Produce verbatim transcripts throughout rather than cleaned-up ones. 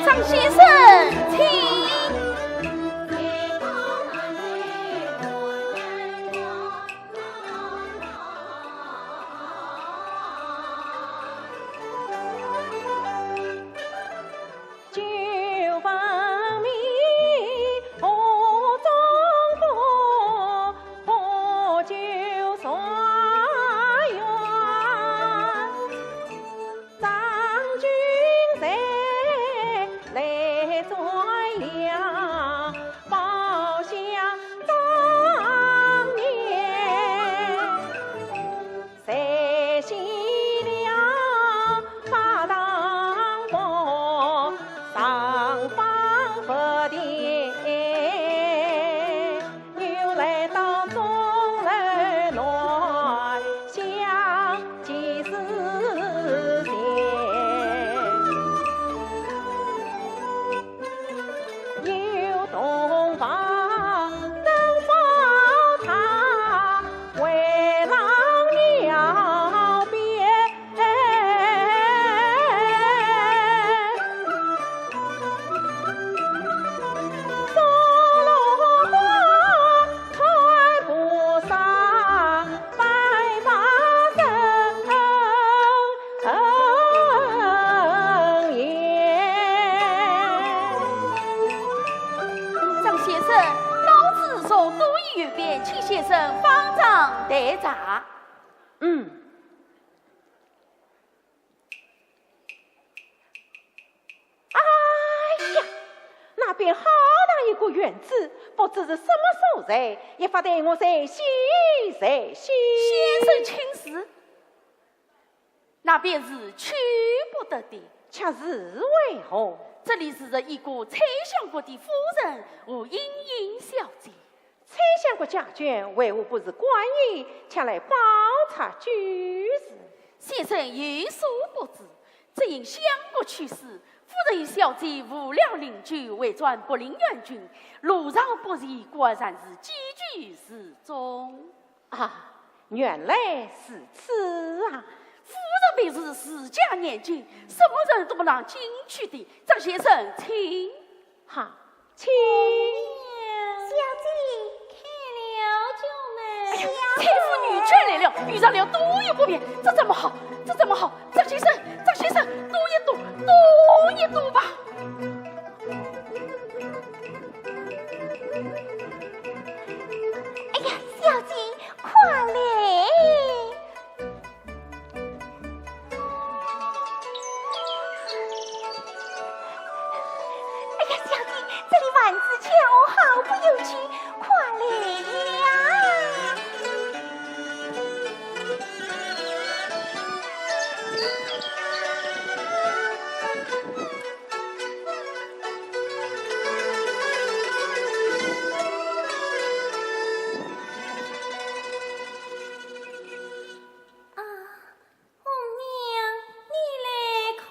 张先生，请。张先生，到此处都已有变，请先生方丈待茶。嗯。哎呀，那边好大一个院子，不知是什么所在，一发呆我在歇在歇。先生请住。 那便是去不得的。却是为何？这里住着已故崔相国的夫人和莺莺小姐。崔相国家眷为何不是官员，却来包察居住？先生有所不知，只因相国去世，夫人与小姐无聊邻居，回转博陵原郡，路上不时过站时寄居寺中。 啊，原来如此啊！夫人便是自家念经，什么人都不让进去的。张先生，请。好，请。小姐，开了角门。哎呀，崔府女眷来了，遇上了多有不便，这怎么好？这怎么好？张先生，张先生，躲一躲，躲一躲吧。 哎呀，小姐，快来！哎呀，小姐，这里万紫千红，好不有趣，快来呀！ 啊，红娘，你来看。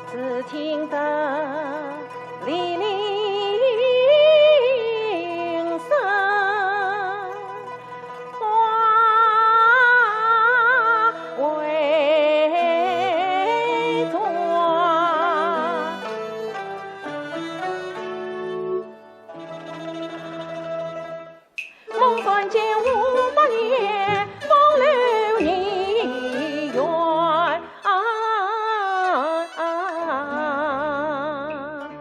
只听得哩哩声，花为妆。 梦断江湖百年，风流人怨。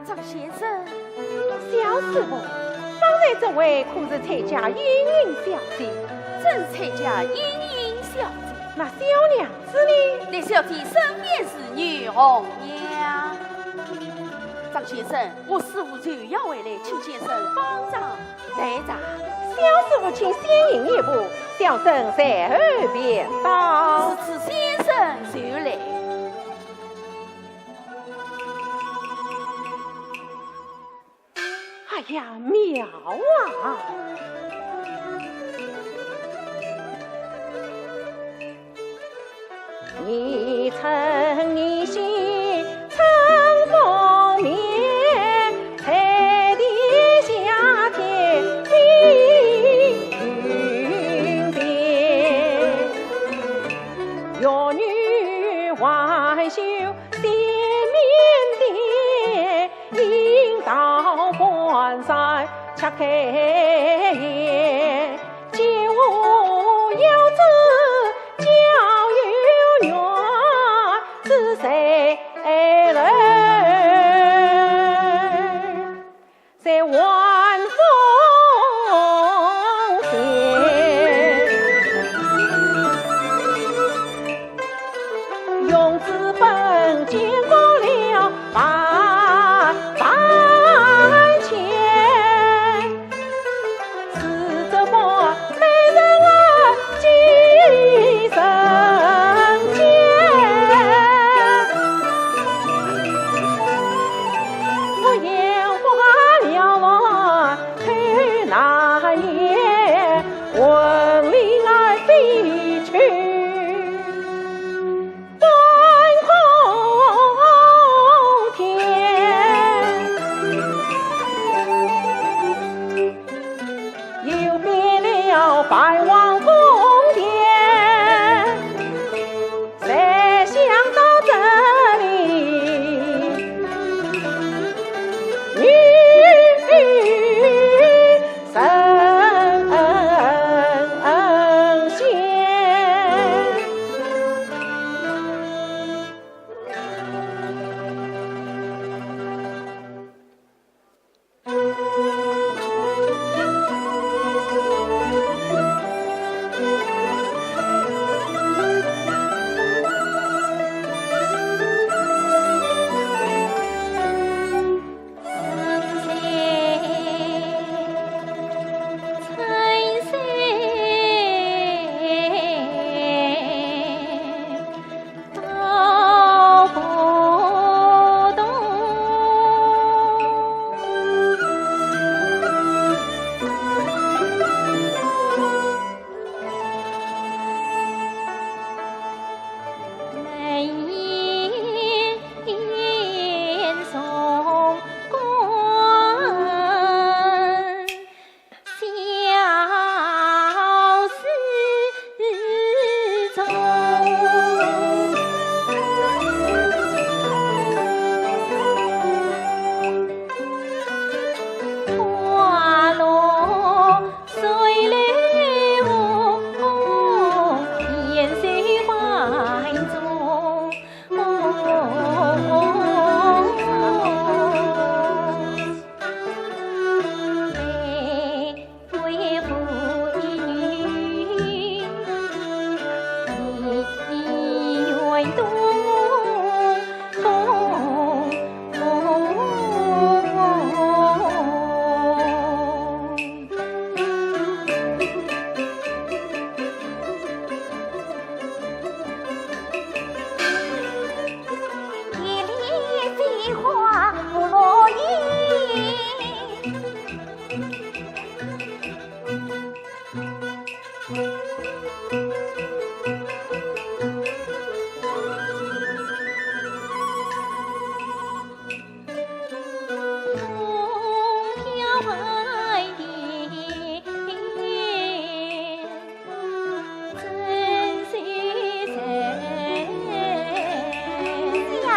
张先生。小师傅，方才这位可是崔家莺莺小姐？正是崔家莺莺小姐。那小娘子呢？那小姐身边是女红娘。张先生，我师傅就要回来，请先生方丈 来哉。小师父请先行一步，小生随后便到。如此，先生就来。啊，哎呀，妙啊！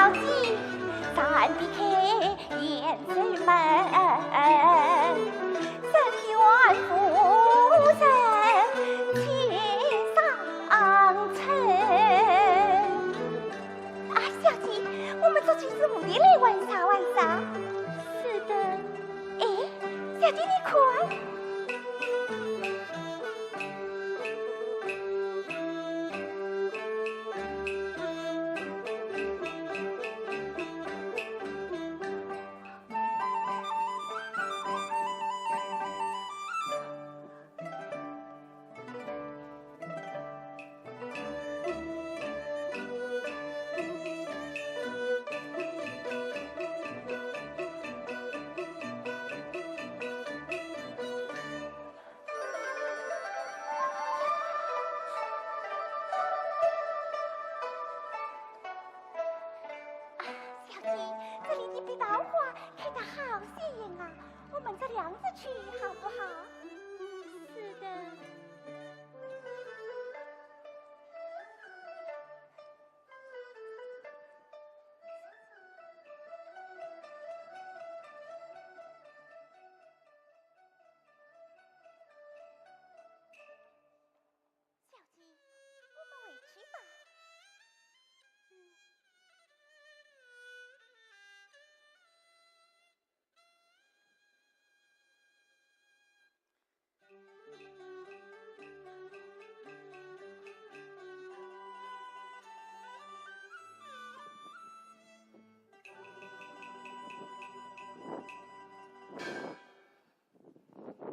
小姐，暂避开。 啊，小姐，我们这就是蝴蝶来玩耍玩耍。是的。哎，小姐，你看。我们这样子去好不好？是的。小姐，我们回去吧。嗯。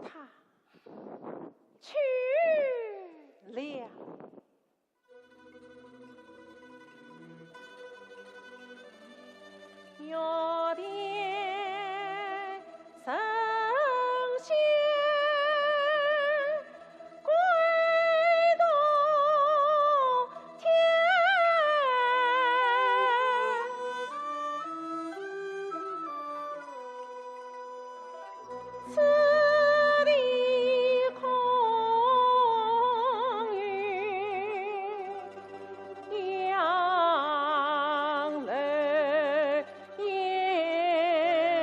他去了。 此地空余杨柳叶。唉。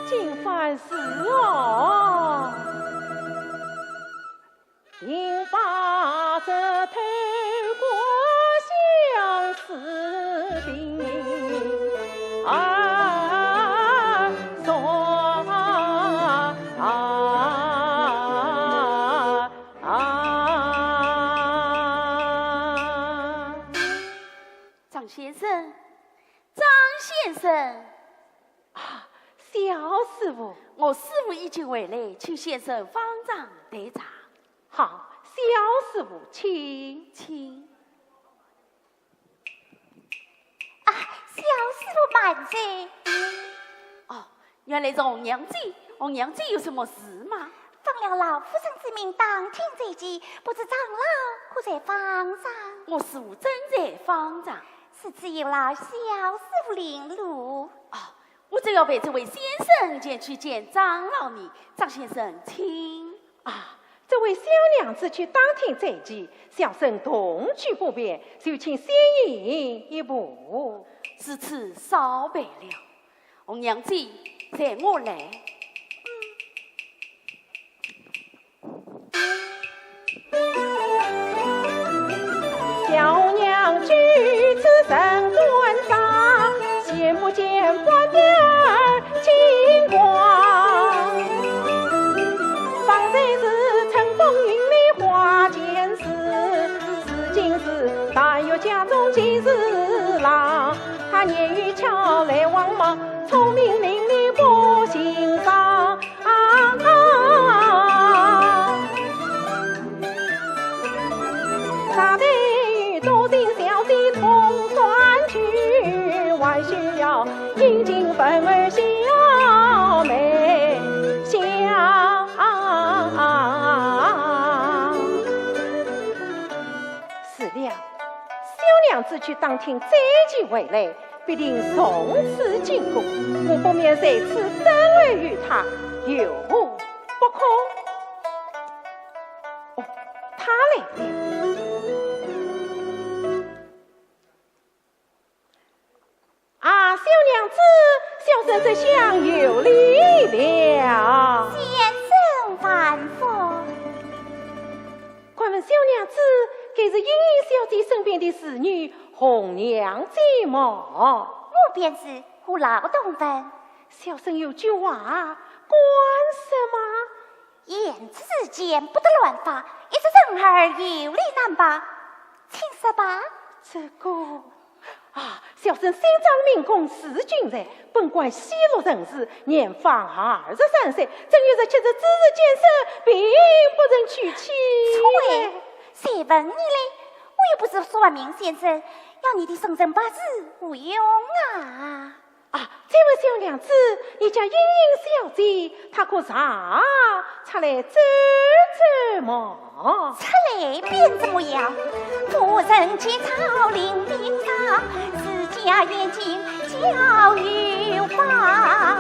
金番是哦。 张先生，张先生。啊，小师傅。我师傅已经回来，请先生方丈待茶。好，小师傅请。请。啊，小师傅慢走。哦， 原来是红娘姐，红娘姐有什么事吗？奉了老夫人之命，打听斋期，不知长老可在方丈？我师父正在方丈。如此有劳小师父领路。哦，我正要陪这位先生前去见长老呢。张先生，请。啊，这位小娘子去打听斋期，小生同去不便，就请先行一步。如此少陪了。 红娘姐，随我来。小娘居此城关上，闲不见半点儿金光。方才是乘风云里花间事，如今是但愿家中几时郎。 他年幼巧来望望，聪明伶俐不欣赏。大队多情小姐同欢去，还需要殷勤问候小妹相。 是了，小娘子去打听斋期回来，必定从此经过，我不免在此等候于她，有何不可？哦，她来了。 啊，小娘子，小生这厢有礼了。先生万福。敢问小娘子，该是莺莺小小姐身边的侍女红娘姐么？我便是，何劳动问？小生有句话，敢说吗？言之间，不得乱发，一则人耳，有理难白。请说吧。这个，啊，小生姓张名珙，字君瑞，本贯西洛人氏，年方二十三岁，正月十七日子时建生，并不曾娶妻。错哎，谁问你嘞？我又不是算命先生，要你的生辰八字无用啊。啊，这位小娘子，你家莺莺小姐，她可常出来走走么？出来便怎么样？夫人见草林顶上，自家眼睛较有望。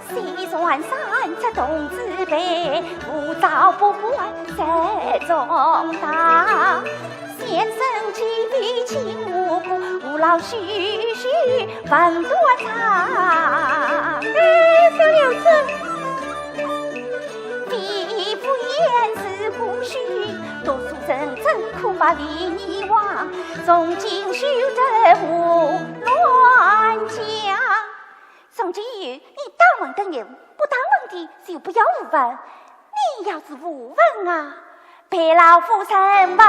虽然三尺童子辈，无招不还在中堂。先生既非亲无故，何劳虚虚问断肠。哎，小娘子。非不言是故许，读书人怎可把礼仪忘？从今休得胡乱讲。从今以后，你当问的问，不当问的就不要胡问。你要是胡问啊，被老夫人问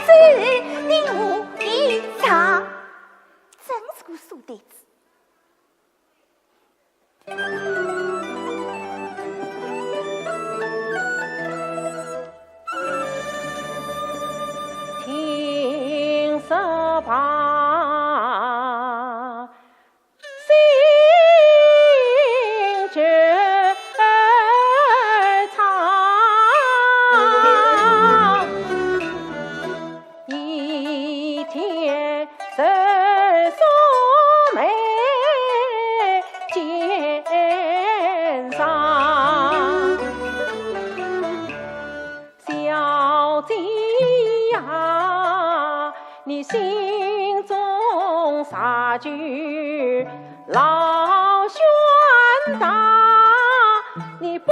住的无一场。真是个书呆子。听说罢， 心绝唱，一天神送眉间上。 小姐呀，你心中啥句老玄大，你不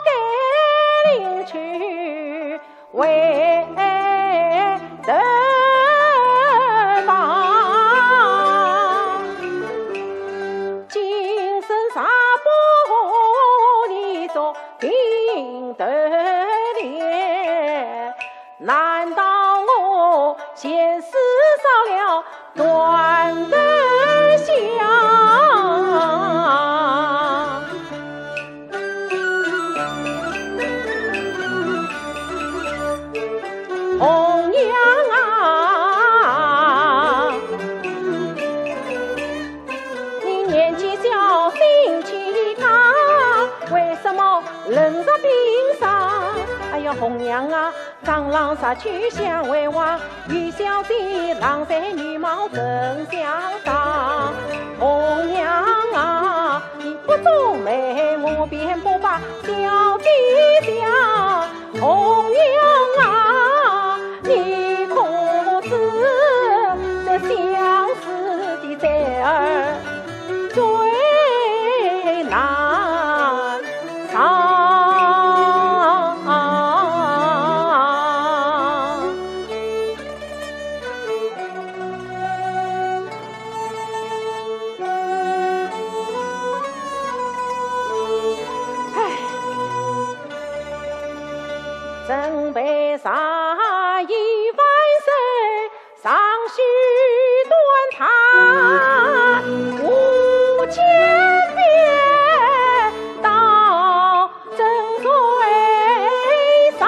该另娶回头房。今生若不和你做 定得了，难道我前世烧了断头香？红娘啊， 你年纪小，心气大，为什么冷若冰霜？哎呀，红娘啊，当郎才去相为王，与小姐郎才女貌真相当。红娘啊，你不皱眉，我便不把小姐想。 红娘啊，你可知这相思的债儿最难偿？唉。 怎被茶叶万岁上须断他，无间别到枕水上。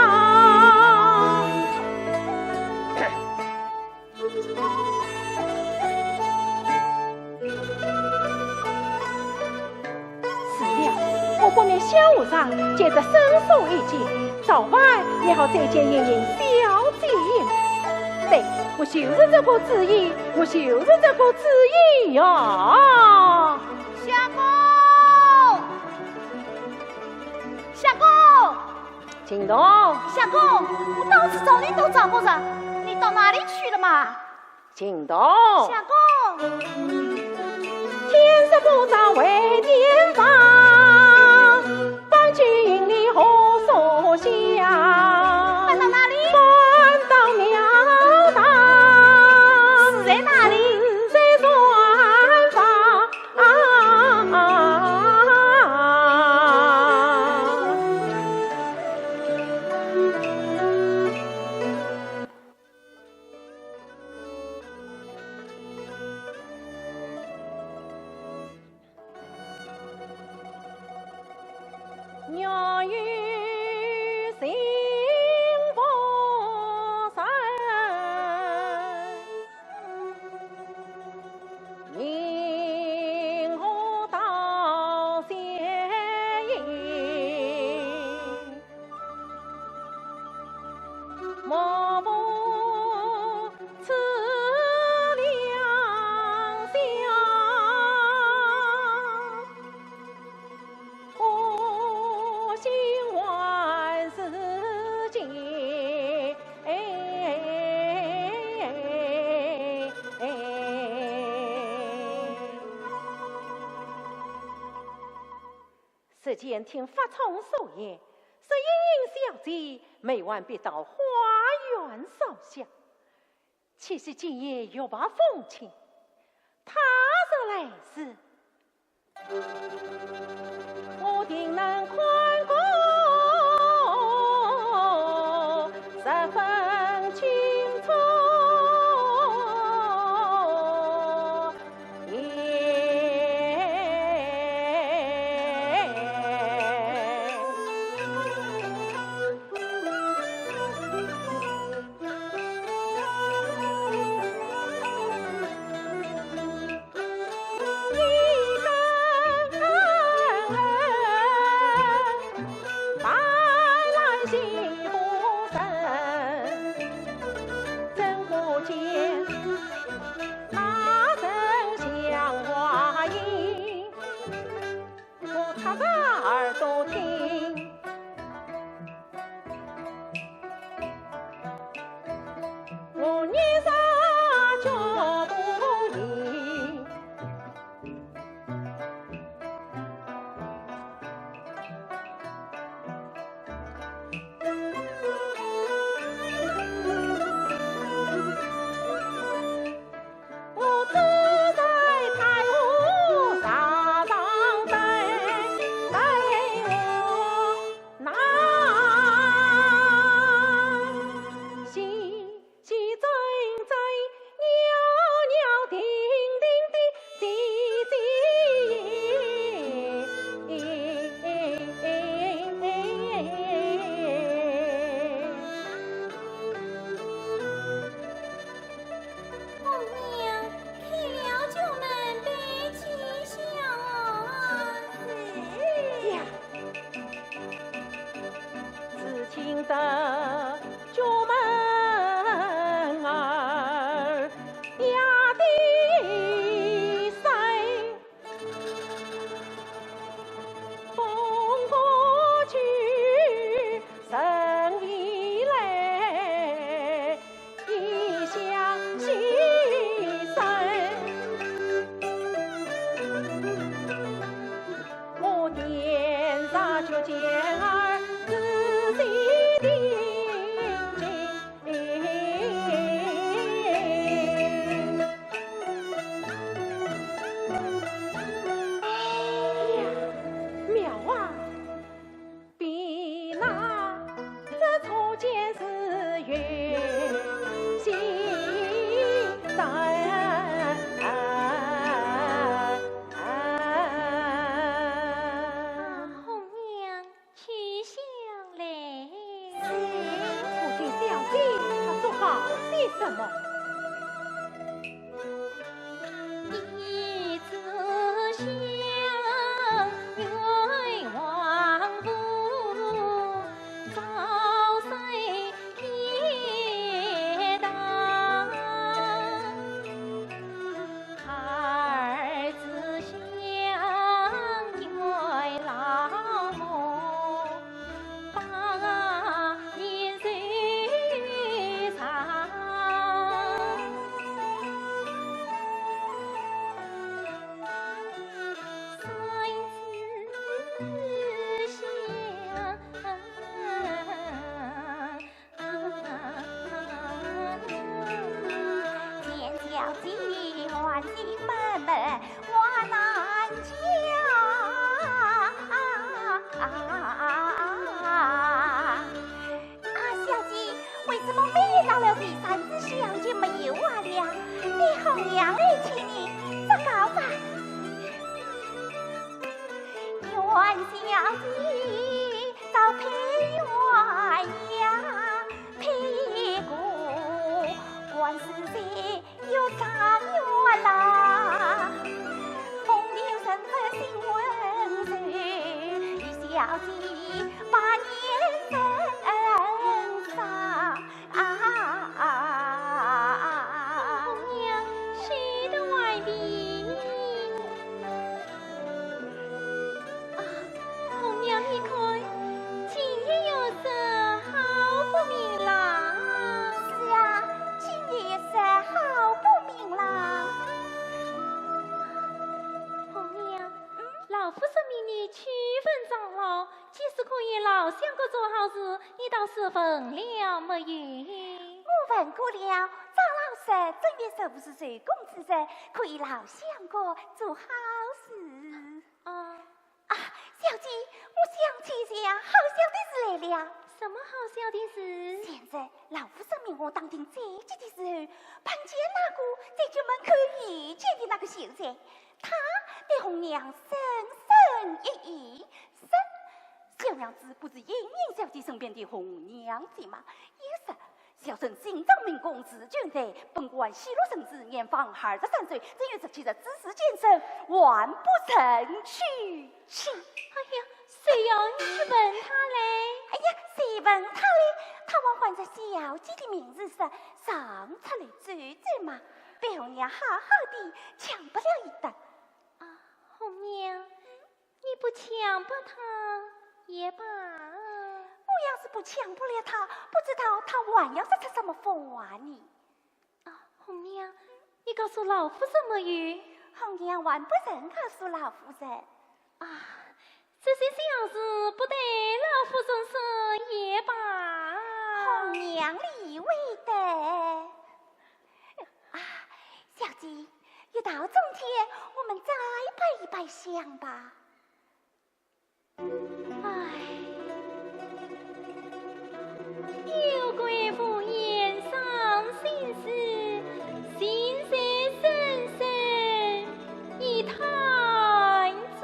是了，我不免向和尚借这僧舍一间，早晚也好再见莺莺小姐。对，我就是这个主意，我就是这个主意呀。相公，相公，秦童。相公，我到处找你都找不着，你到哪里去了嘛？ 秦童。相公。天色不早回店房，搬去营里何所下？搬到哪里？搬到庙堂。日间听法聪所言，说莺莺小姐每晚必到花园烧香，岂是今夜又怕风清，她若来时，我定能看过十分清楚。 红娘，开了角门，备起香案。呀，自今得角门儿，压低声。 风过去，人已来，一向细声。我点着酒尖儿，仔细地听。 哎呀，妙啊！比那这初见时月心在。啊，红娘， 取香来。是。不知小姐她祝告些什么？一炷香愿王母早生天堂。 二炷香愿老母百年寿长。三炷香 见小姐还鬓门花难解。啊，小姐，为什么每到了第三炷香就没有话了？待红娘来替你祝告吧。愿小姐 早配鸳鸯，配个官司谁又状元啦。风流人物心温柔，与小姐百年人伤。 啊，红娘，休得歪皮。啊，红娘，你看，今夜月色好不明朗。是啊，今夜月色好事，你倒是问了没有？我问过了，张老说正月十五是岁公之日，可以劳相国做好事。啊。啊，小姐，我想起一件好笑的事来了。什么好笑的事？前日老夫人命我打听斋期的时候，碰见那个在角门口遇见的那个秀才，他对红娘深深一揖，说：“小娘子不知莺莺小姐身边的红娘姐吗？”又说：“小生姓张名珙，字君瑞，本贯西洛人氏，年方二十三岁，正月十七日子时建生，还不曾娶妻。”哎呀，谁要你去问他嘞？哎呀，谁问他嘞？他还唤着小姐的名字说，常出来走走嘛，被红娘好好的抢白了一顿。啊，红娘，你不抢白他也罢。我要是不抢白了他，不知道他还要说出什么疯话呢。啊，红娘，你告诉老夫人没有？红娘还不曾告诉老夫人。啊，这些小事不对老夫人说也罢。红娘理会的。啊，小姐，一到冬天，我们再拜一拜香吧。 唉，有贵无言伤心事，心事深深一叹中。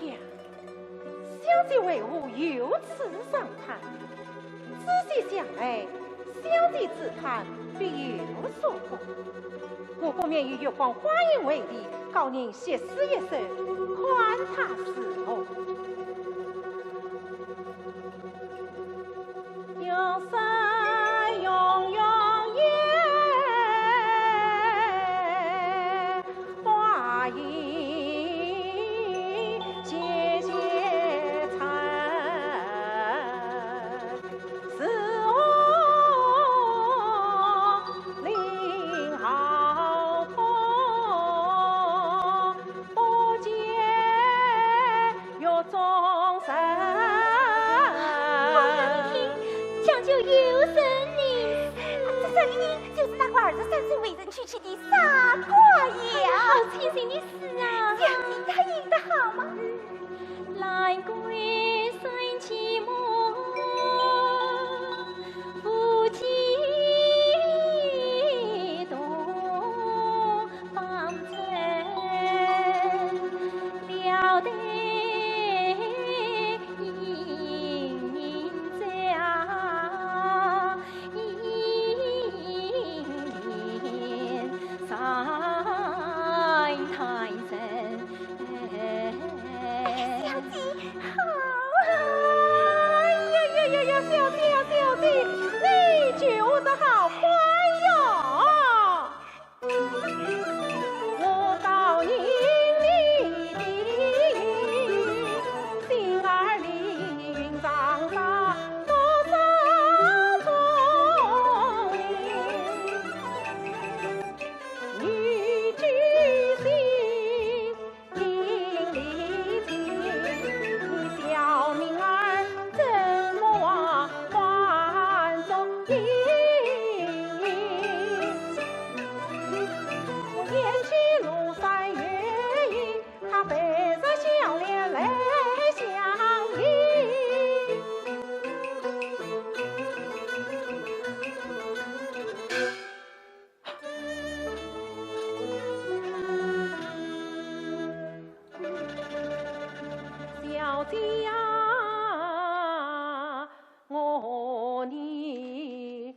呀，小姐为何又此伤叹？仔细想来，小姐之叹必有所供。 我不免以月光花影为题，高吟绝诗一首，看他是否。讲究有人呢。啊，这人呢，就是那个二十三岁未曾娶妻的傻瓜呀。哎呀，好伤心的事啊。想你答应的好吗？ 哎呀，小姐，好啊！哎呀呀呀呀，小姐呀，小姐，你救得好快哟！ 小姐呀，我呢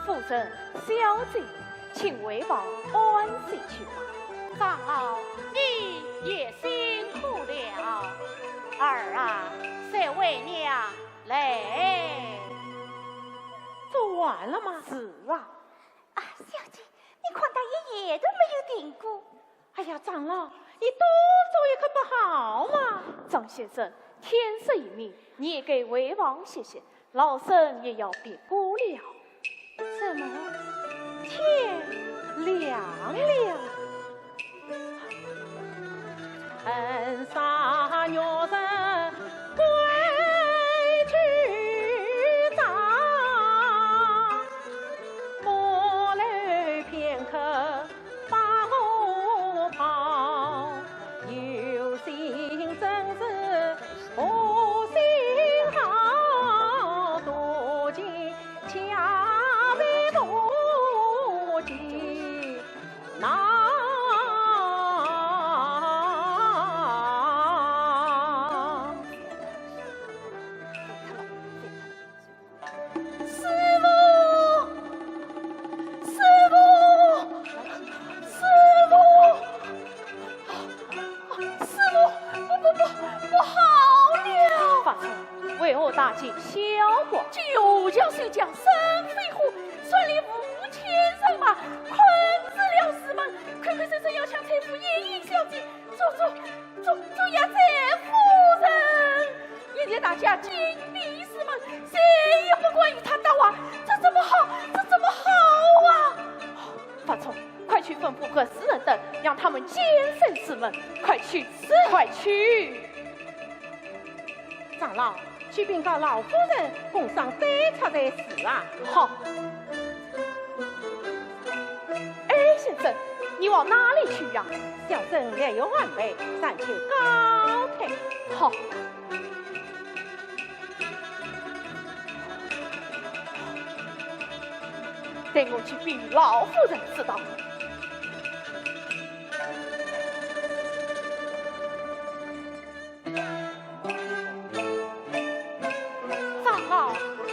夫人、小姐，请回房安歇去吧。长老，你也辛苦了。儿啊，随为娘来。做完了吗？是啊。啊，小姐，你看他一夜都没有停过。 哎呀，长老，你多做一刻不好吗？张先生，天色已明，你也该回房歇歇，老身也要别过了。怎么，天亮了？师傅，师傅，师傅，师傅，不，不，不，不好了！发春，为何大惊小怪？九江水将沈飞虎率领五千人马困住了师门，口口声声要抢崔府莺莺小姐，捉，捉，捉，捉押崔夫人。 现在大家紧闭师门，谁也不敢与他搭话，这怎么好？这怎么好啊？发春，快去吩咐各司人等，让他们坚守师门，快去，快去！长老，去禀告老夫人，共商对策才是啊。好。哎，先生，你往哪里去呀？小生略有安排，暂且告退。好。 待我去禀与老夫人知道。长老，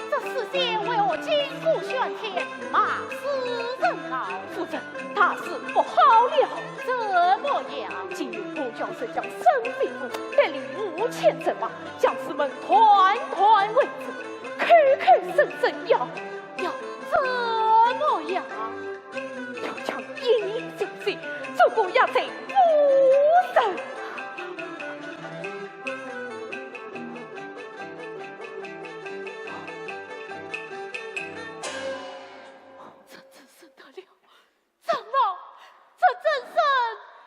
这四仙为何金鼓喧天，骂世人啊？夫人， 大事不好了！怎么样？今日我将这将沈飞虎带领五千人马，将师门团团围住，口口声声要，要怎么样？要将莺莺小姐，捉过押在府上。 长老，这怎生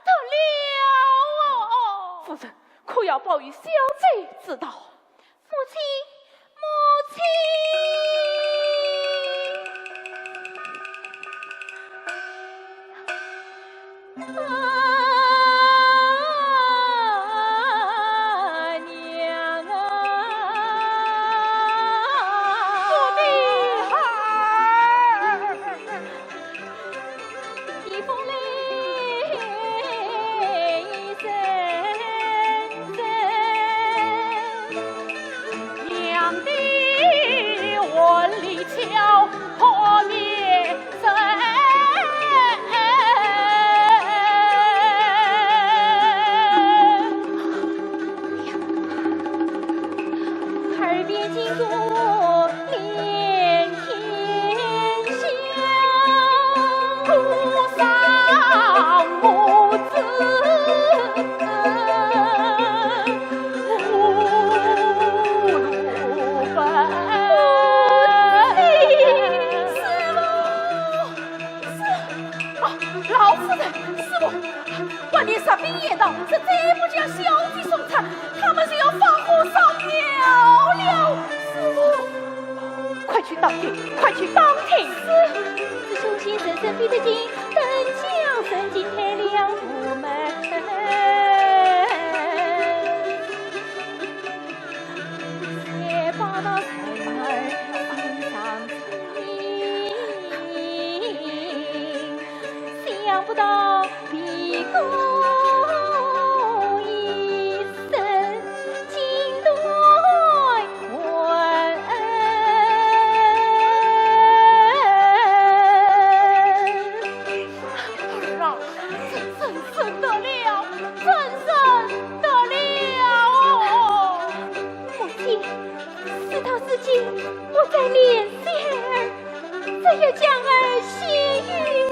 得了哦？夫人，可要报与小姐知道？母亲，母亲！啊，娘啊！我的孩儿！ 老夫人，师傅，外面士兵言道，是再不将小姐送出，他们就要放火烧庙了。师傅，快去打听，快去打听。是。儿啊，真是认得了，真认得了。母亲，事到如今，不再怜惜孩儿，只有将儿献与贼人。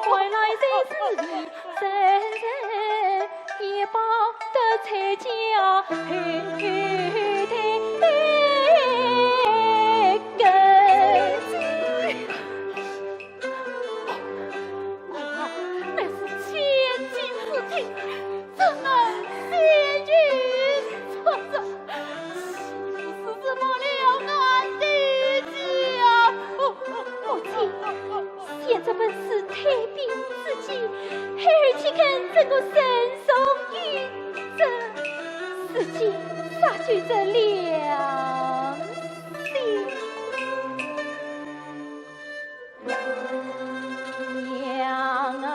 果然乃是千金之体，怎能献与贼人？岂不是辱没了俺的家？母亲，现在本是退兵之期，孩儿岂肯怎个身首异处？如今啥救这良心？ 娘啊，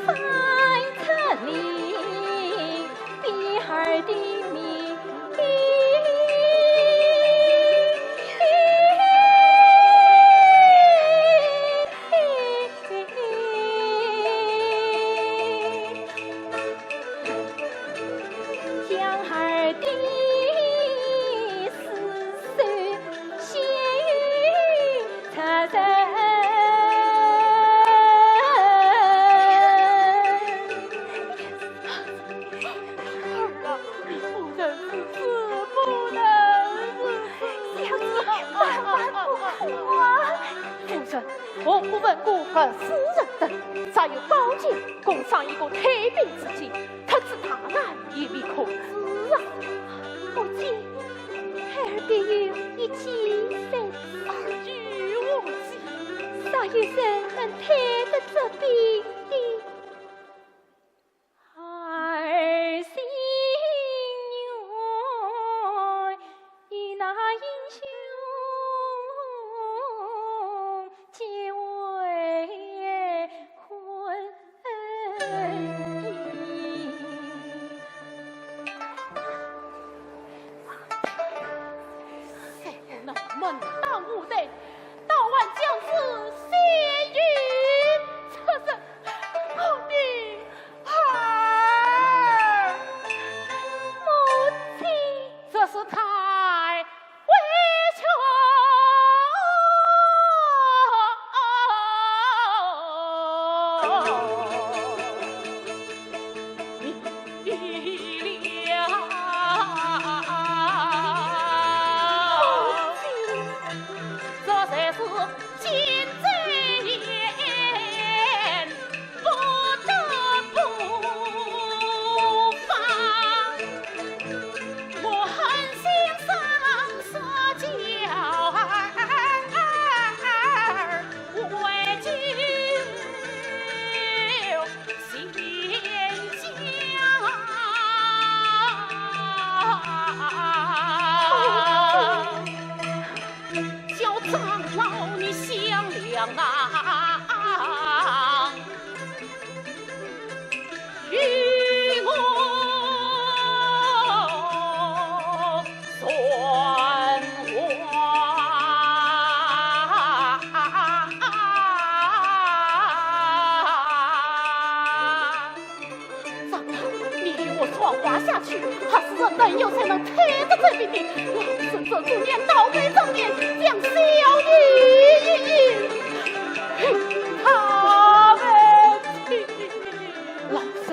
三尺林，比二的命。 将儿的尸首献与贼人。儿啊，不能如此，不能如此。小姐，万万不可啊！夫人， 我不问过二夫人等，只有宝剑共上一个退兵之计，特此大难也未可知啊。母亲，孩儿必有一计。二有何计？若有人能退得这兵的， 儿心愿与那英雄结为婚姻。谁能门当户对，倒还将此仙女出身？话下去，怕是人等有才能推得这笔的。老身做主念倒背张脸，将小女一一与他们去。老身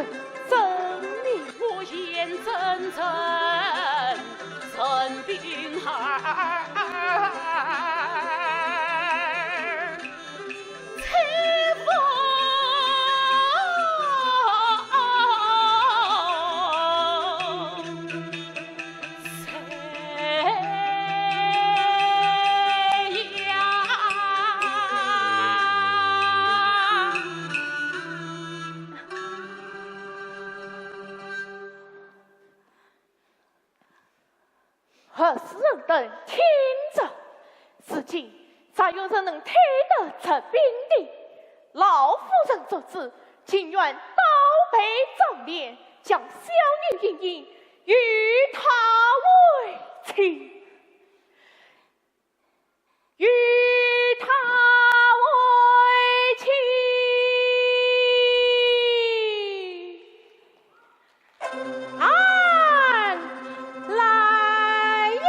遵命。我眼睁睁任冰孩儿欺负谁呀？何氏人等听着，如今再有人能推得这兵的？老夫人做主，情愿倒背张脸，将小女莺莺与他为妻。 与他为妻。俺来呀！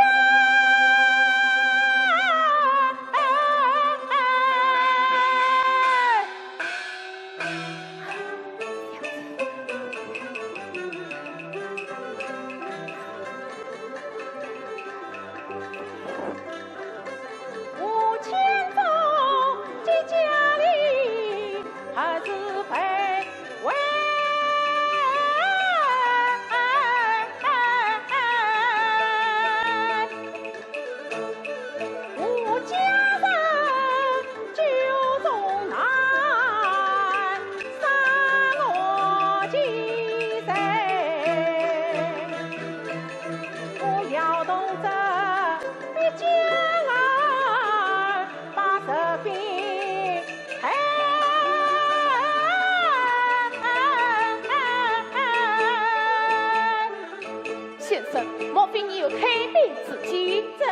先生，莫非你有退兵之计？正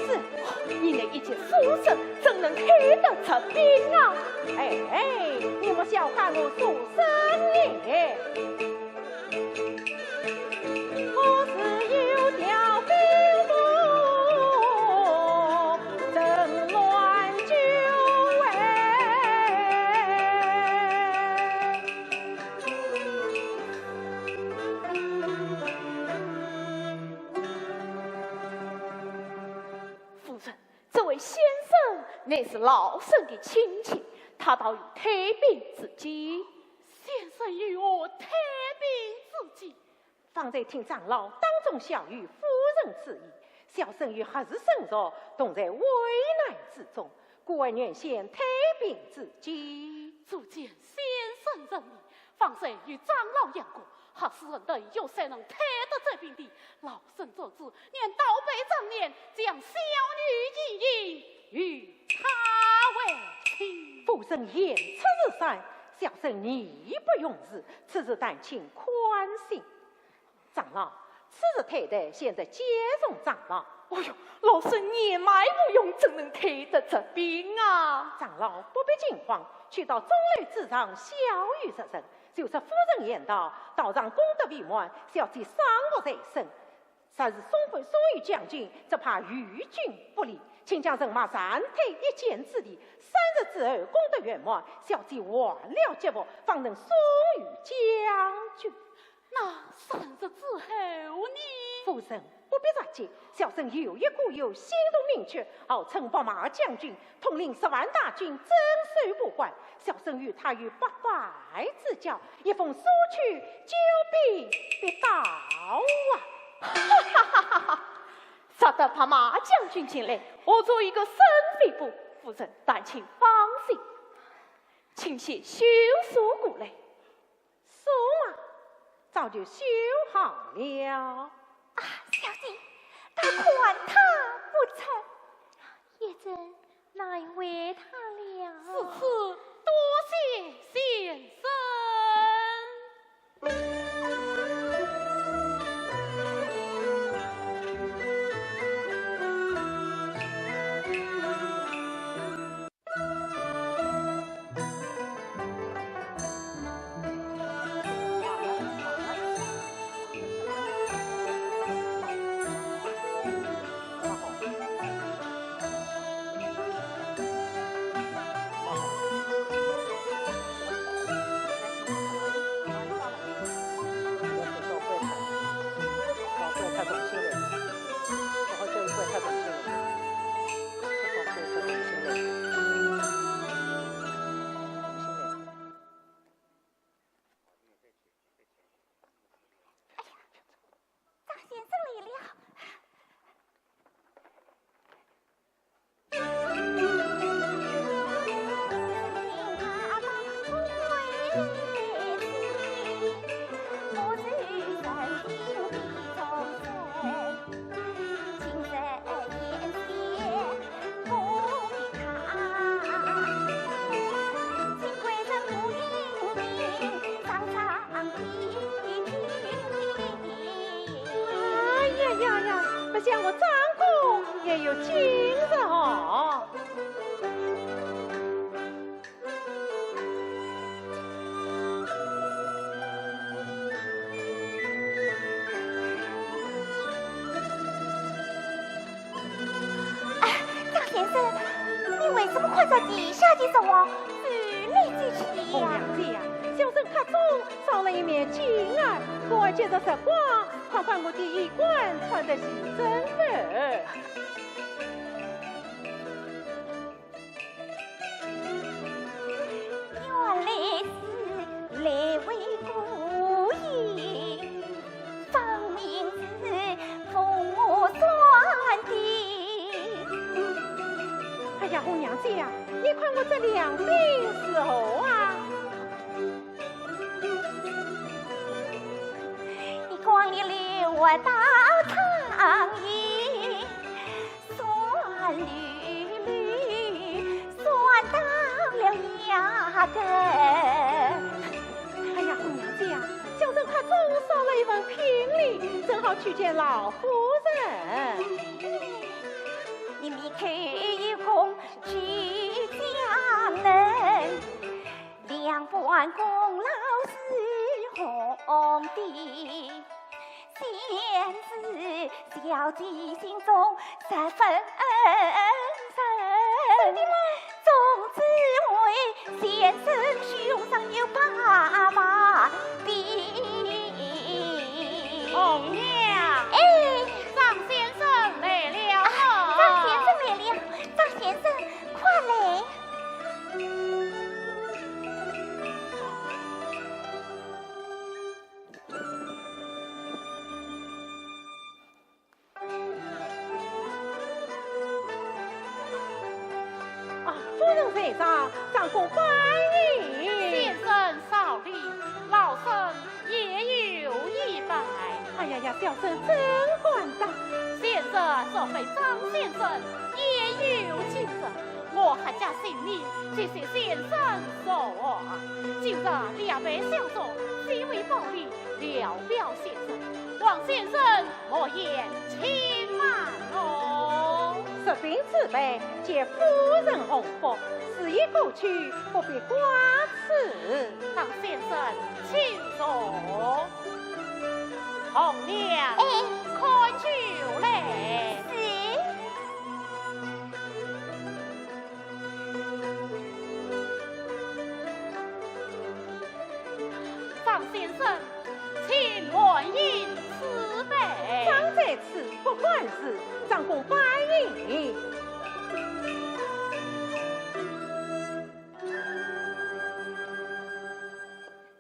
是。你那一介书生，怎能退得这兵啊？哎，哎，你莫小看我书生也。我是有条兵符，镇乱军威。 夫人，这位先生乃是老身的亲戚，他倒有退兵之计。先生有何退兵之计？方才听长老当众晓谕夫人之意，小生与何氏身着，同在危难之中，故而愿先退兵之计。足见先生仁义， 方才与长老言过，何氏人等有谁能退得这兵的？老身做主，愿倒背张脸，将小女莺莺与他为妻。夫人言出如山，小生义不容辞，此事但请宽心。长老， 此事退得，现在皆从长老。哎呦，老身年迈无用，怎能退得这兵啊？长老不必惊慌，去到钟楼之上，晓谕若人，就说夫人言道，道上功德圆满，小姐伤服在身。若是送回送与将军，只怕于军不利，请将人马暂退一箭之地，三日之后功德圆满，小姐换了吉服，方能送与将军。 那三日之后呢？夫人不必着急，小生有一故友，性动名绝，号称白马将军，统领十万大军，镇守蒲关。小生与他有八拜之交，一封书去，救兵必到啊！哈哈哈哈哈！若得白马将军前来，我做一个生地布。夫人，但请放心，请先修书过来。 书啊，早就修好了。啊，小姐，倒看他不成，一阵难为他了。如此，多谢先生。我张公也有今日哦。哎，张先生，你为什么看着地下的人哦，走来走去的呀？红娘姐呀，小生客中少了一面镜儿，故而借着日光，看看我的衣冠穿得是怎么。 原来是来回顾影，分明是奉我算的。哎呀，红娘姐呀，你看我这两鬓如何啊？你光溜溜我到苍云， 酸溜溜，酸到了牙根。哎呀，红娘姐呀，小生客中少了一份聘礼，正好去见老夫人。你开口一空去将人，两半功劳是红的。 现在小姐心中十分认真，总只为先生胸上有八百兵。红娘。哎。张先生来了。啊，张先生来了，张先生，快来。 啊，夫人在上，张公拜揖。先生少礼，老身也有一拜。哎呀呀，小生怎敢当。先生若非张先生，也有今日。我阖家性命，皆系先生所护。今日两杯小酌，只为报礼，聊表心声。望先生 莫嫌轻慢哦。这瓶此杯，皆夫人洪福，事已过去，不必挂齿。张先生，请坐。红娘，哎。看酒来。是。 张先生，请满饮此杯。账在此，不管事，张公拜饮。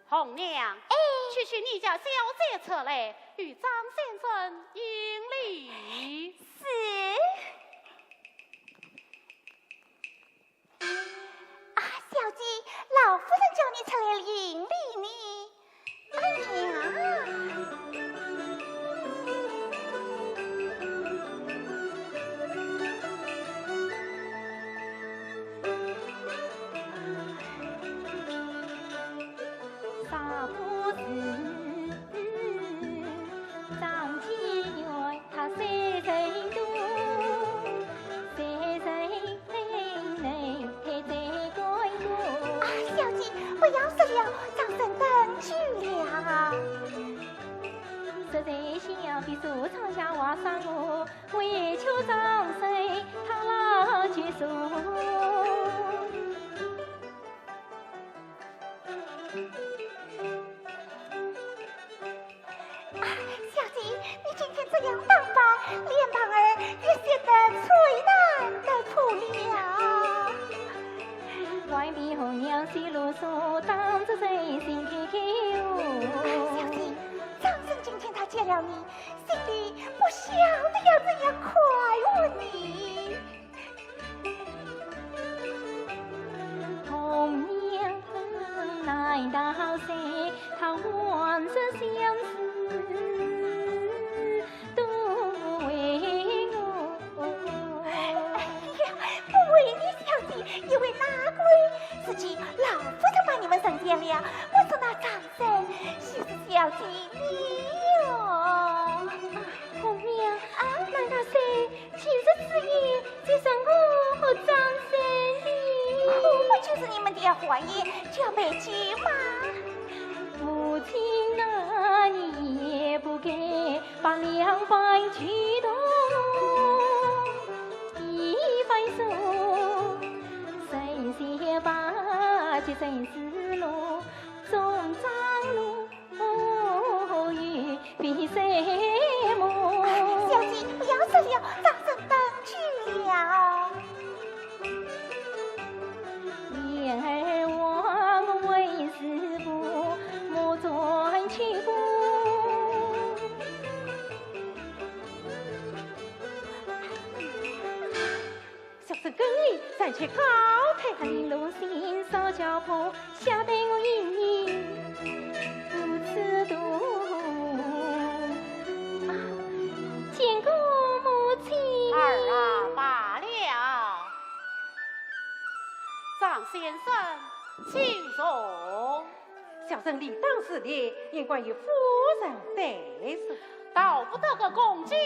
红娘，哎。去取你家小姐出来，与张先生行礼。是。 啊，小姐，老夫人叫你出来行礼呢。哎呀！啊，小姐，不要说了，张生等久了。啊，小姐，你今天这样打扮，脸庞儿也显得璀璨得不了。啊，小姐，张生今天他见了你，心里不晓得要怎样快活呢。 哎呀，不为你小姐，也为那个人。如今老夫人把你们成全了，我说那张生就是小姐你哟。红娘，啊？难道是王爷，就要备酒吗？母亲啊，你也不该把两碗酒同一番诉，神仙把酒真是路，中张路。 小姐，不要说了，让人等久了。小生跟你暂且告退。啊，见过母亲。儿啊，罢了。张先生，请坐。 小生理当侍立，应该与夫人对坐。道不得个恭敬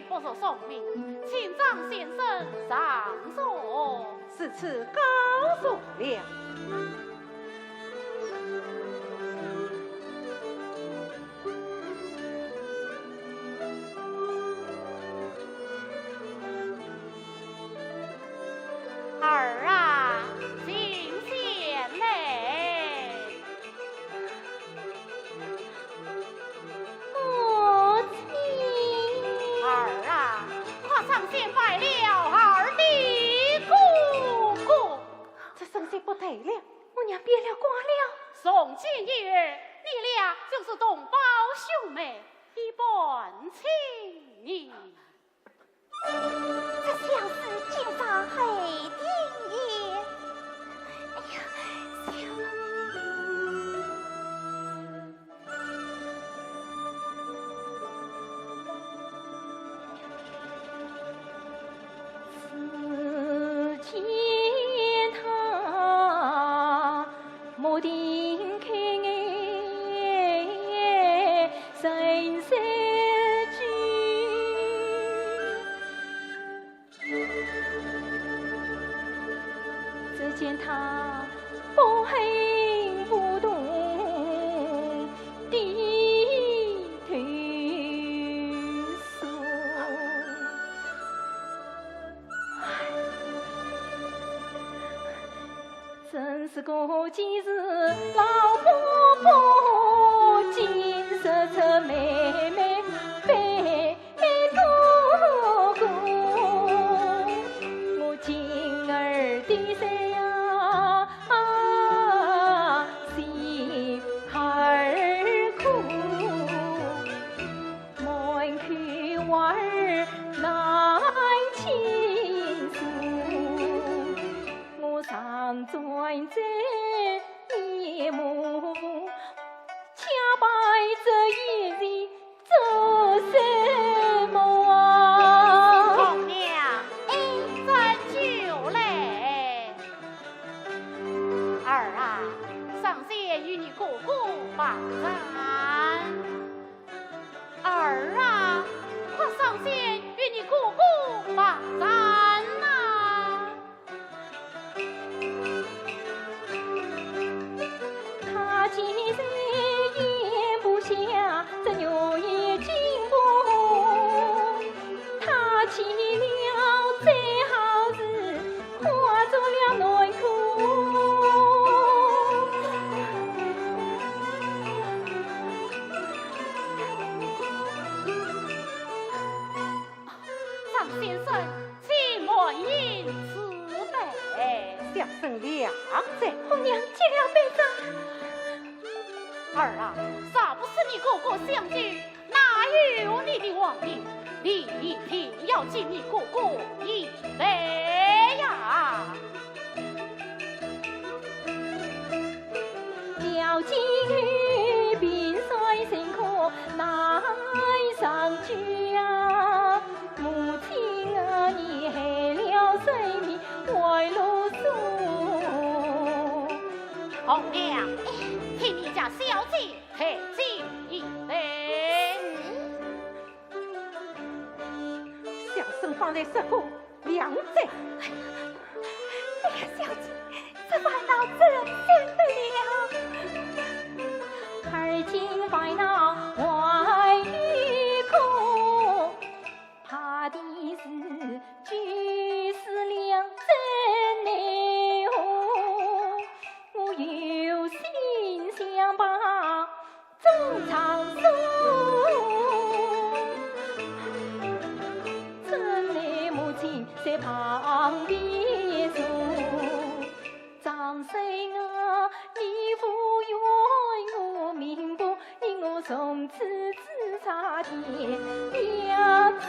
不如从命，请张先生上座。如此告坐了。 儿啊，请先来。母亲。儿啊，快上前拜了儿的哥哥。这声势不对了，我娘变了卦了。从今以后，你俩就是同胞兄妹，一般情谊。 这小事竟发黑点也。哎呀，小……只见他 目定口呆，神色拘。只见他不哼不动，低头坐。 真是可见是老伯伯今日这妹妹背哥哥，我今儿的谁呀，心儿苦。 满口话儿难倾诉，我常转在眼目，假扮这一人做什么啊？红娘，哎，斟酒来。儿啊，上前与你哥哥把盏。 儿啊，快上前与你哥哥把盏呐。他见谁也不下这月夜惊风，他起了这好事， 化作了难过。张先生，请满饮此杯。小生两杯。红娘接了杯盏。儿啊，若不是你哥哥相救， 哪有你的王命？你一定要敬你哥哥一杯呀！红娘，请你家小姐 抬进一杯。小生方才说过两杯。哎呀，小姐，这烦恼怎生得了？而今烦恼还有个，怕的是就是两真的我，我有心想把 中场所，春来母亲在旁边坐。张生啊，你无怨我命薄，你我从此只差点要做。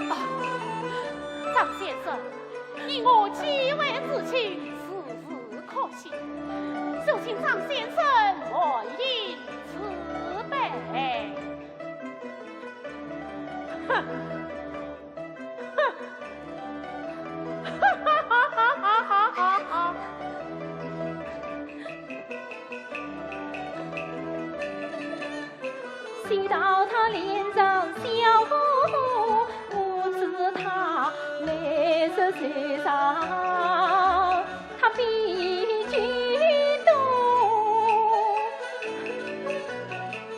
啊，张先生，你我既为至亲， 可惜，就请张先生满饮此杯。哼，哼，哈哈哈哈哈哈！ 谁道他脸上笑呵呵，不知他来日愁肠，他比酒多。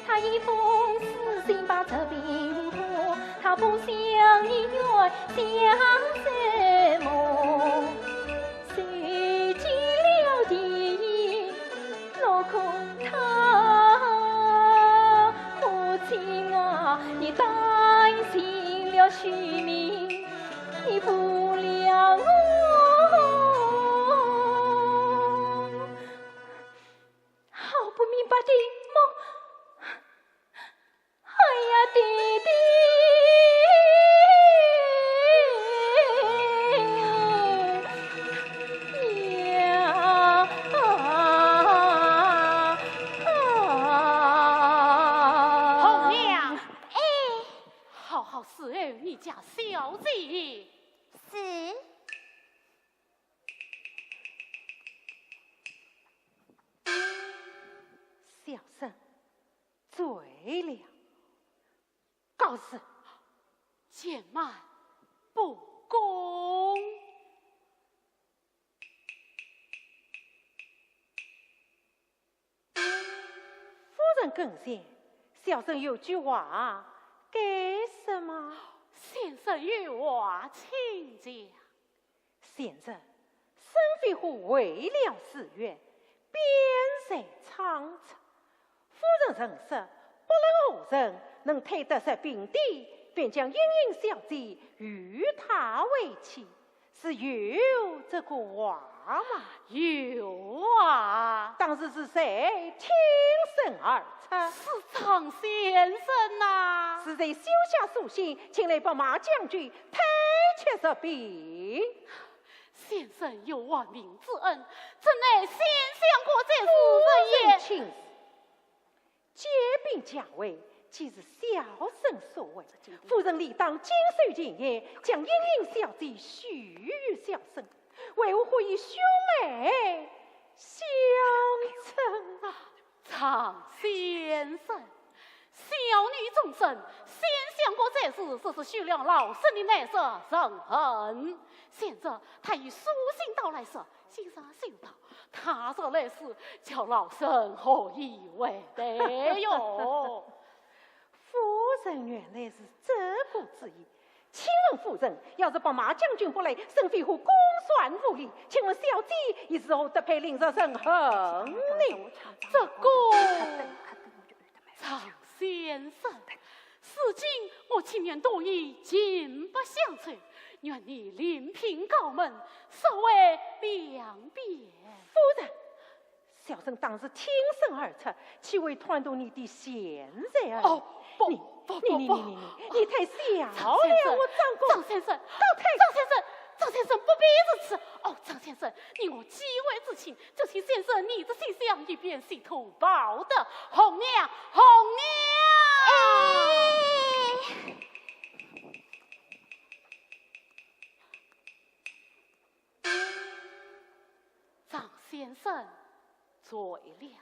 他一封书信把这病破，他不想你怨想什么。 谁见了第一落空他？母亲啊，你担心了虚名，你负了我。好不明白的梦。 哎呀，爹爹呀！啊，啊，啊。红娘。哎。好好伺候你家小姐。是。小生 醉了。告辞。且慢，不恭。夫人跟前，小生有句话该说吗？先生有话请讲。 前日，沈飞虎为了寺院，边塞唱词。夫人曾说，不论何人能退得这病的，便将莺莺小姐与他为妻，是有这个话吗？有啊。当时是谁挺身而出？是张先生呐。是谁修下书信，请来白马将军 退却这病。先生有亡命之恩，怎奈先相国这世人也。夫人请。借病加危，既是小生所为，夫人理当谨守前言，将莺莺小姐许与小生，为何会以兄妹相称啊？ 张先生，小女终身，先相国在世，只是许了老身的那则人恨。现在他以书信到来说，先生休道，他若来迟，叫老身何以为对哟？夫人原来是这个主意。 请问夫人，要是白马将军不来，沈飞虎公算无礼，请问小姐又如何得配令人人恨呢？这个，张先生，如今我情愿多一情不相酬，愿你另聘高门，稍为两便。夫人， 小生当时挺身而出，岂会贪图你的钱财而已。哦，不，你，不，不，你，你，不。你，你，你，你太小了，张先生，我张公。张先生，告退。张先生，张先生，不必如此。哦，张先生，你我既为至亲，就请先生你的西厢一边洗头报到。红娘，红娘。哎。 张先生醉了，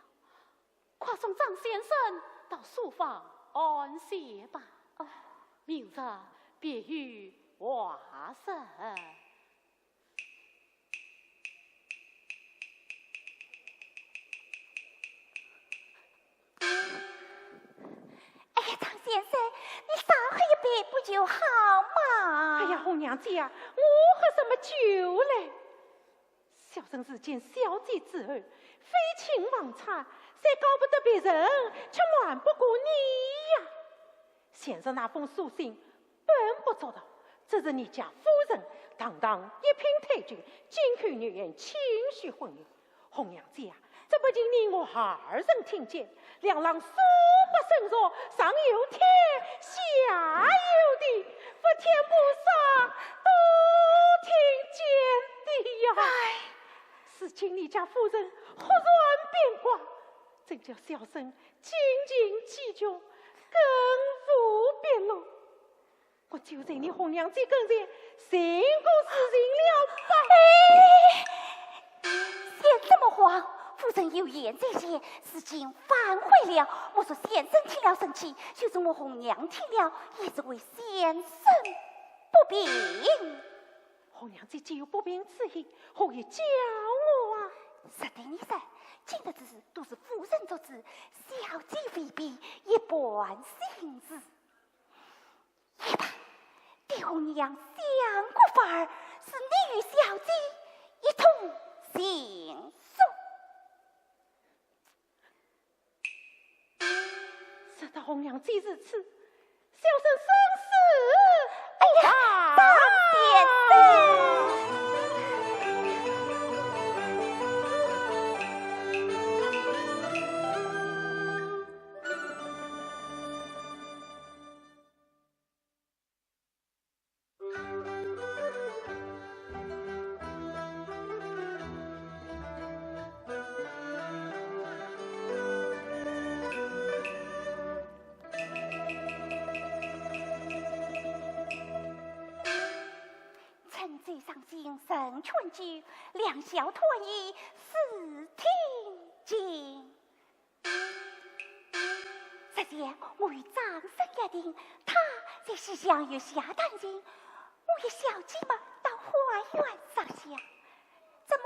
快送张先生到书房安歇吧。哦。明日别有话说。不就好嘛？哎呀，红娘姐啊，我喝什么酒嘞？小生自见小姐之后，废寝忘餐，虽告不得别人，却瞒不过你呀。先生那封书信本不足道，只是你家夫人堂堂一品太君，金口玉言，轻许婚姻。 红娘姐啊，这不仅你我二人听见，两廊数百僧俗，上有天，下有地，佛天菩萨都听见的呀。哎。如今你家夫人忽然变卦，真叫小生心情激动，更无别路。 我就在你红娘姐跟前寻个事情了吧。哎，先生莫慌，夫人有言在先，如今反悔了。莫说先生听了生气，就是我红娘听了，也是为先生不平。红娘姐既有不平之意，何以教我啊？实对你说，今日之事都是夫人作主，小姐未必一般心思。 一旁，对红娘相顾法儿，是你与小姐一同行书。说到红娘姐如此，小生生死哎呀，大先生。 春酒赏心人劝酒，良宵团圆事听尽。 实在我与张生约定，他在西厢月下弹琴，我与小姐嘛到花园烧香。怎么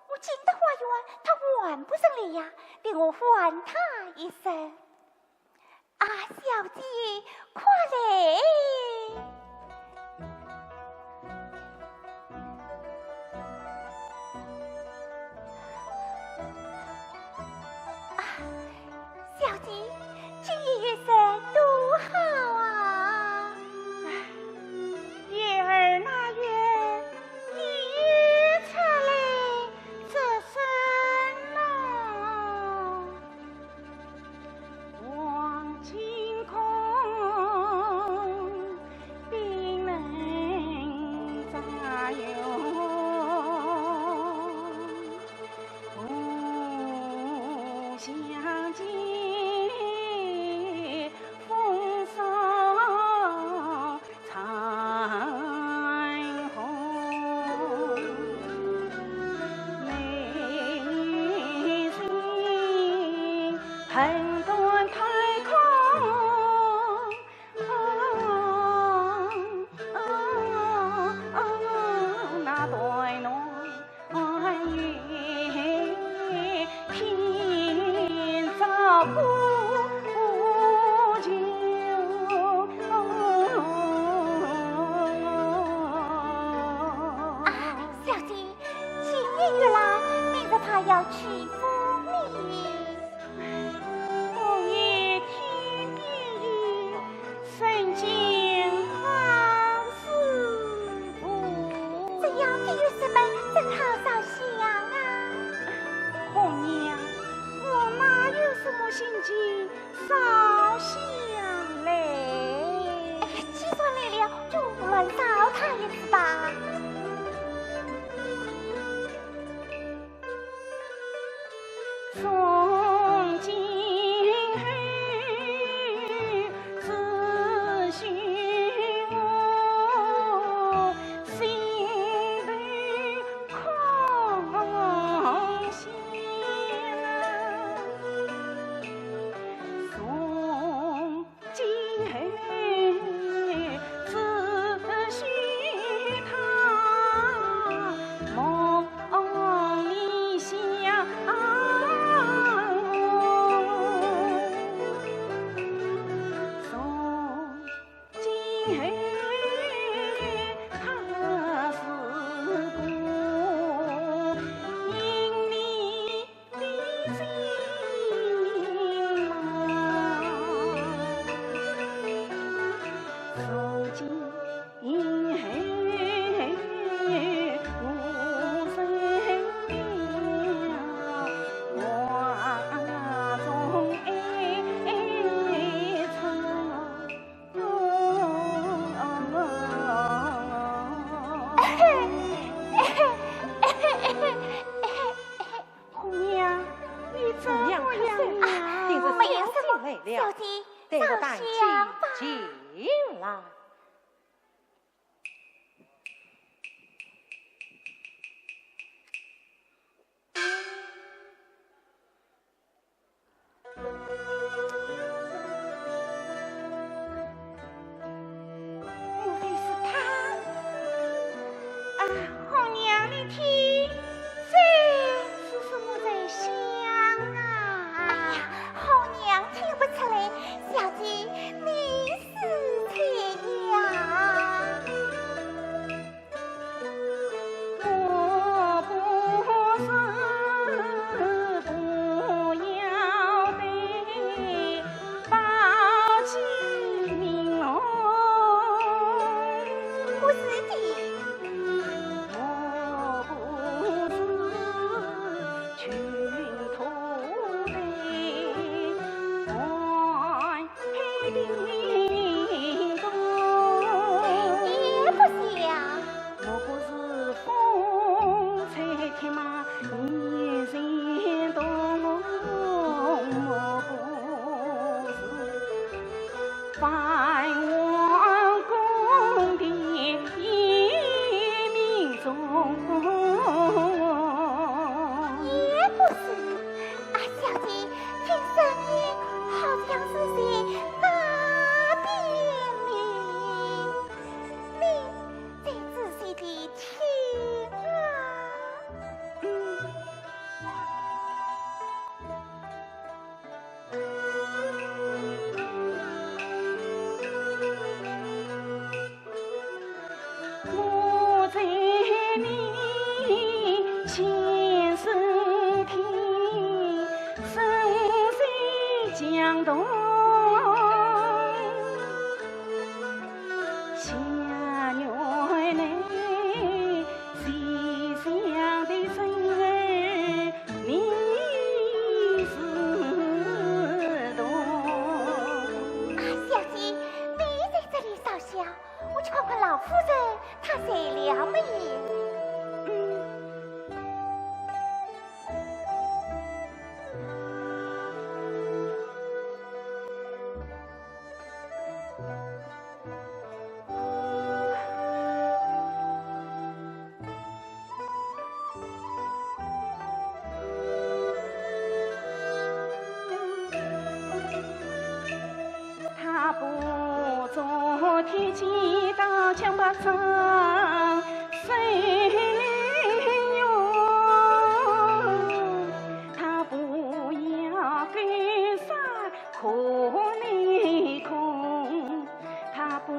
我进得花园，他还不曾来呀？待我唤他一声。啊，小姐，快来！ 啊，小姐，今夜月色多好啊！唉，月儿那月，你又出来作甚呢？ 望星空，闭门造月，无相见，风霜 残红。美人恨断太空。那断难 啊，小姐，今夜月来，明日怕要欺负你。红娘，你怎么样了？没有什么，小姐，带我带进来。 莫非是他？啊，红娘，你听，这是什么在响啊？哎呀，红娘听不出来，小姐，你是谁呀？ 不是的。 也不像。也不是。啊，小姐，听声音好像是在那边呢。 你再仔细地听啊。 啊，小姐，你在这里烧香，我去看看老夫人，她睡了没有？嗯。 踏破昨天街道，江北上水云。踏破夜关山河内空。踏破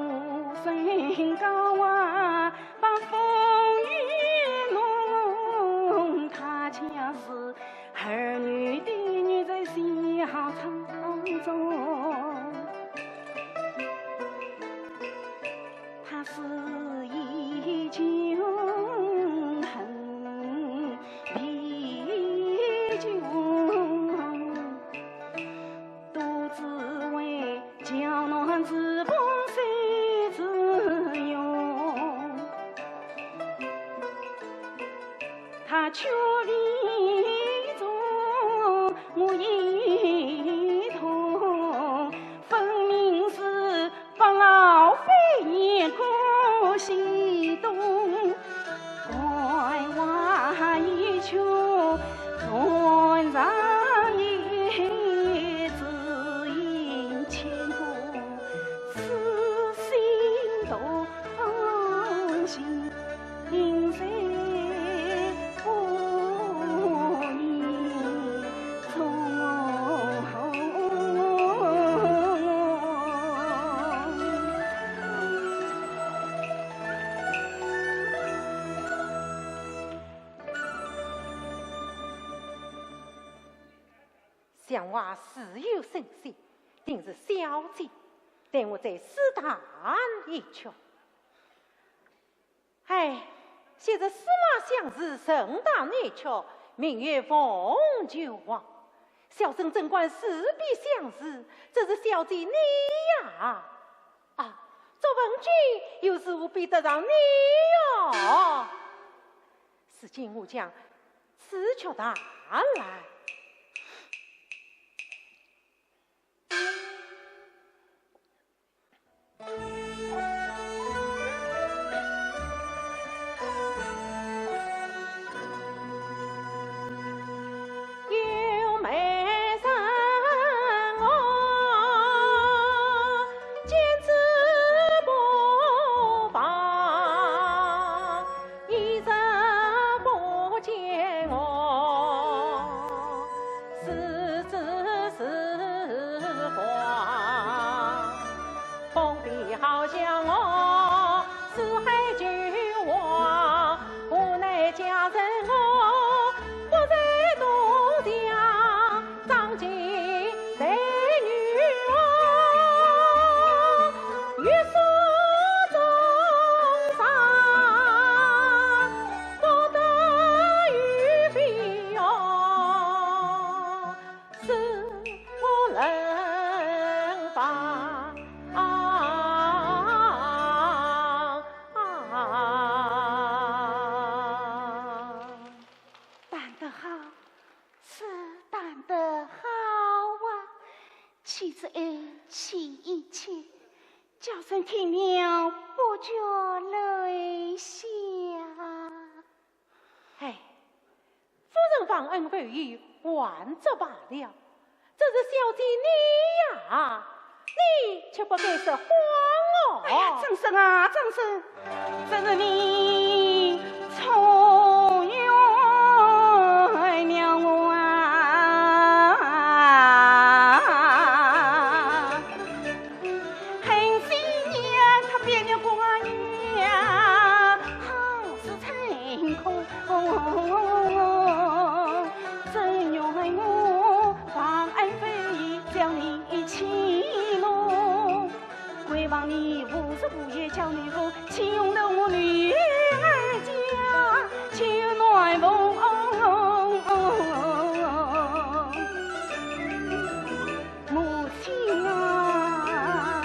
山高啊，把风雨弄。踏江是 儿女的女在西海唱中，她是以穷恨比穷，独自为 娇嫩之风谁自容？她却理中我一痛，分明是把老夫人过西东。 关外一曲断肠音，只因牵挂想话自有神仙，定是小姐，待我再试探一曲。哎，昔日司马相如，神弹一曲，名曰《凤求凰》。小生怎敢自比相如，这是小姐你呀！啊，卓文君又如何比得上你哟？如今我将此曲弹来。弹得好，是弹得好啊！岂止哀，岂止气，叫人听了不觉泪下。哎，夫人忘恩负义，还则罢了， 这是小姐你呀，你却不该说谎哦。哎呀，张生啊，张生，这是你错怨了我啊。 母亲啊，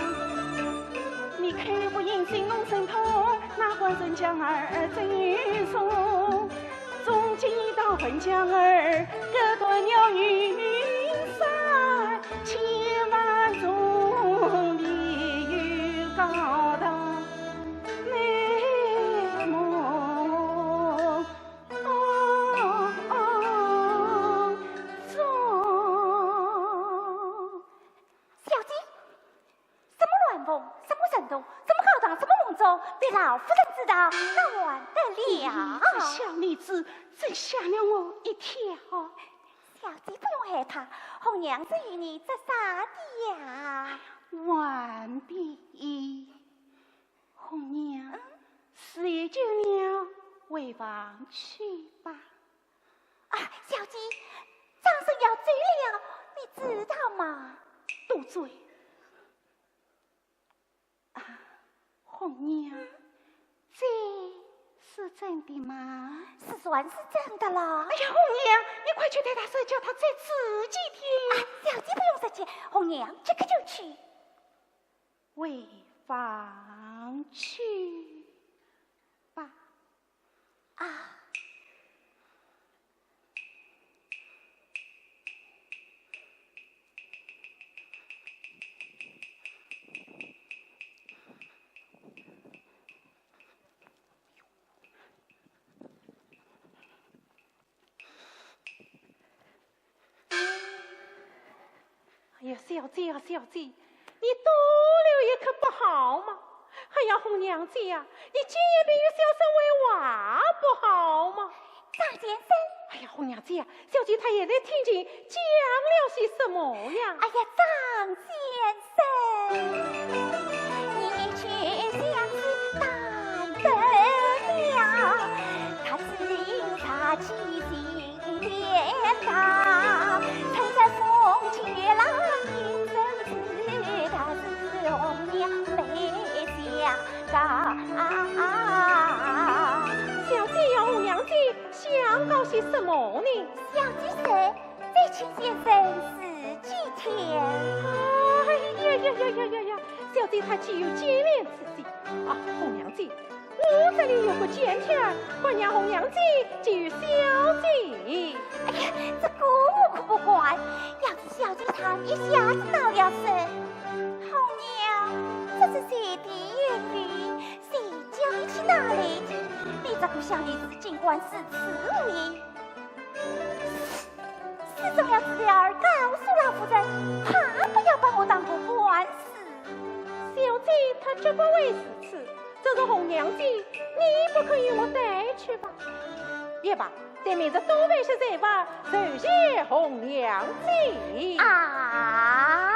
你口不应，心中生痛，哪管人家儿怎样说，终究到人家儿割断了云山，千万总比有高堂美梦。 哦，哦，中。小姐，什么鸾凤，什么神童，什么高堂，什么梦中，被老夫人知道，那还得了？这小女子真吓了我一跳。小姐不用害怕，红娘是与你作耍的呀。完毕。 红娘，嗯？事已究了，回房去吧。啊，小姐，张生要走了，你知道吗？多嘴。啊，红娘，嗯？这是真的吗？是，算是真的了。哎呀，红娘，你快去对他说，叫他再迟几天。啊，小姐不用着急，红娘即刻就去。 回房去吧。啊。哎呀，小姐啊，小姐，你多留一刻不好吗？哎呀，红娘姐啊，你今夜便与小生回话不好吗？张先生。哎呀，红娘姐啊，小姐她也在听见讲了些什么呀？哎呀，张先生，你却像是担得了，他只因杀妻心 天大，趁着风岂有见面之喜？啊，红娘姐，我这里有个简帖儿，关让红娘姐寄与小姐。哎呀，这个我可不管，要是小姐她一下子恼了事。红娘，这是谁的言语？谁叫你去拿来的？你这个小女子竟敢如此无礼！ 是怎么样子的儿告诉老夫人，她不要把我当作官司。小姐她绝不会如此，只是红娘姐，你不肯与我带去吧？也罢，这明日多备些茶饭，酬谢红娘姐。啊！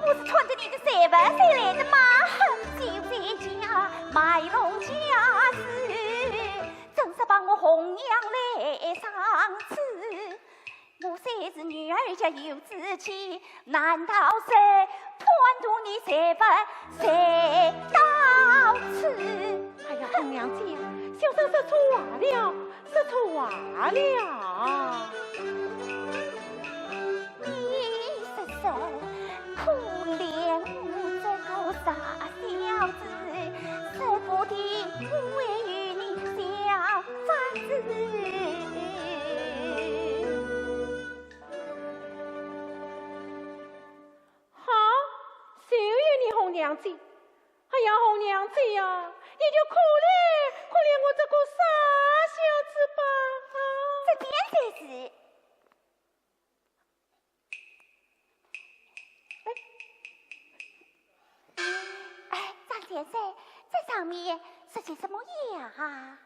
我是穿着你的茶饭才来的吗？哼，酒在家，卖弄家事。 真是把我红娘来伤此。我虽是女儿家有志气，难道是贪图你财物才到此？哎呀，红娘姐，小生说错话了，说错话了。你说说，可怜我这个傻小子，舍不得为与你小 法子。好，就依你红娘姐。哎呀，红娘姐呀，你就可怜可怜我这个傻小子吧。这便就是。 哎，张先生，这上面是些什么呀？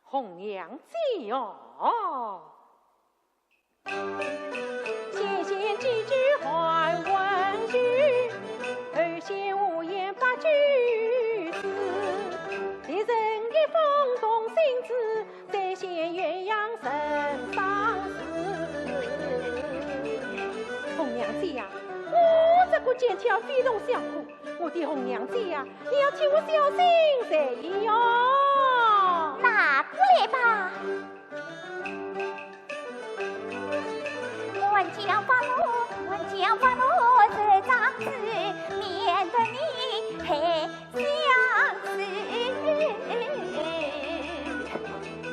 红娘姐哟。 红娘姐呀，我这个简帖非同小可，我的红娘姐呀，你要替我小心才宜哟。拿过来吧。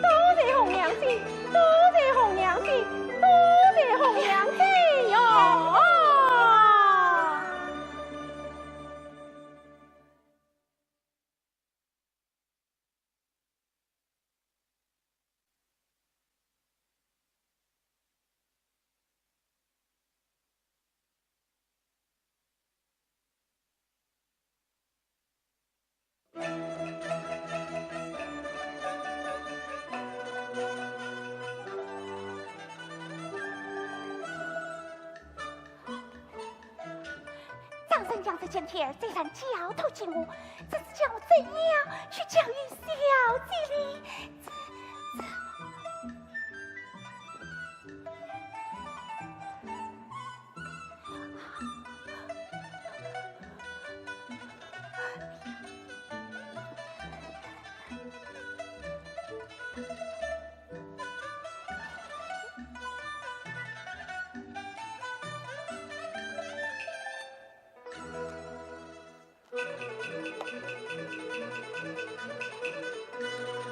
多谢红娘姐，多谢红娘姐，多谢红娘姐哟。 张生将这简帖再三交托给我，只是叫我怎样去交与小姐呢？这，这……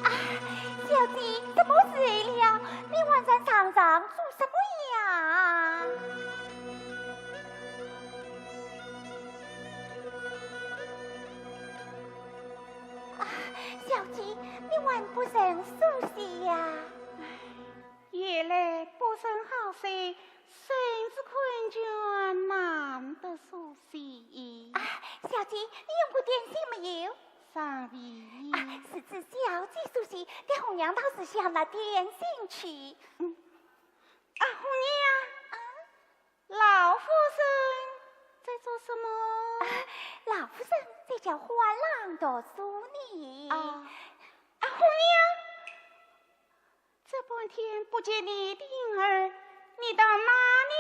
啊，小姐，什么事了？你还在床上做什么呀？啊，小姐，你还不曾梳洗呀？ 夜来不曾好睡，身子困倦，难得梳洗。啊，小姐，你用过点心没有？尚未。啊，是指小姐梳洗，待红娘到厨下拿点心去。嗯。啊，红娘。啊？ 老夫人在做什么？啊，老夫人在教欢郎读书呢。啊，啊，红娘，这半天不见你的影儿，你到哪里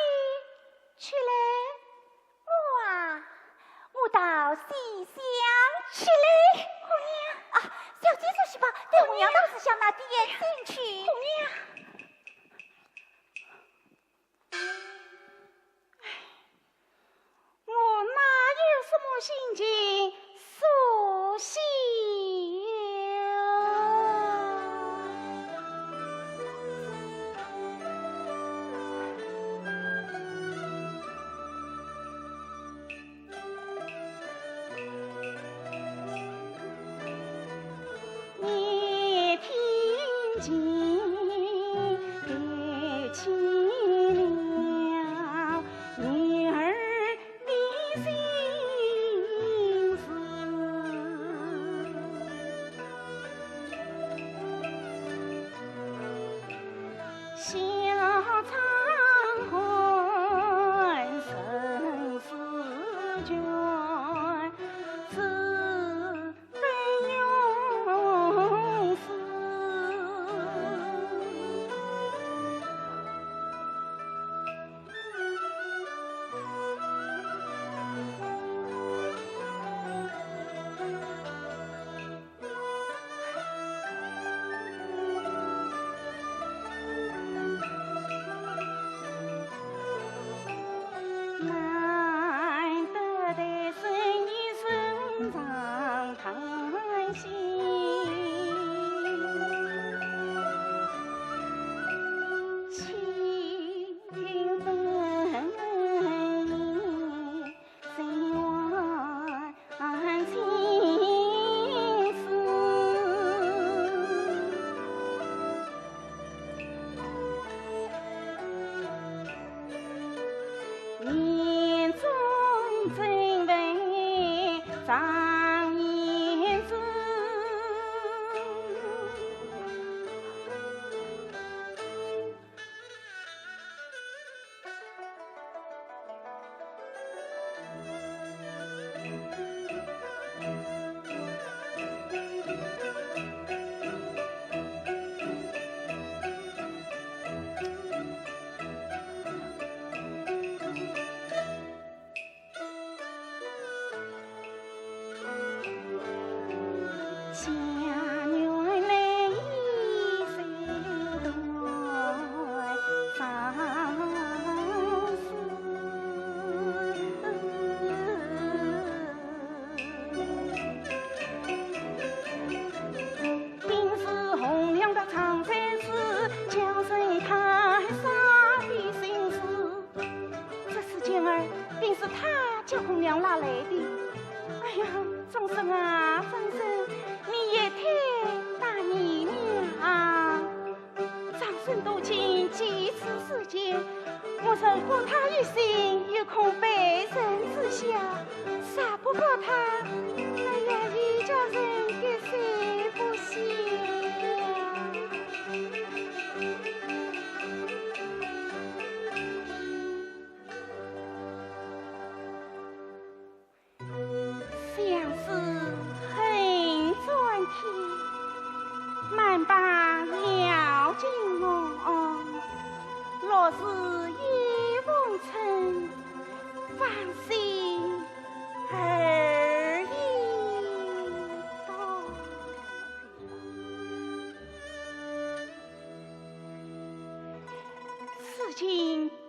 去嘞？我啊，我到西厢去嘞。红娘。啊，小姐梳洗吧，待红娘到厨下拿点心去。红娘。 我哪有心情所写。你听见，别去了女儿 的心事。小仓寒生死卷，自 分用事。难得的是你身上 叹息，情分你心万千丝。 眼中真为张眼珠。 定是红娘的长生死，叫人太伤的心事。这事情儿定是他叫红娘拉来的。哎呀，张生啊，张生，你也太大意了啊！ 张生多情，几次思前，我若放他一心，又恐被人知晓，若不放他，哎呀，一家人该谁不惜呀？ 相思恨转天，难把瑶琴弄。落日倚风春，芳心儿已多。 此情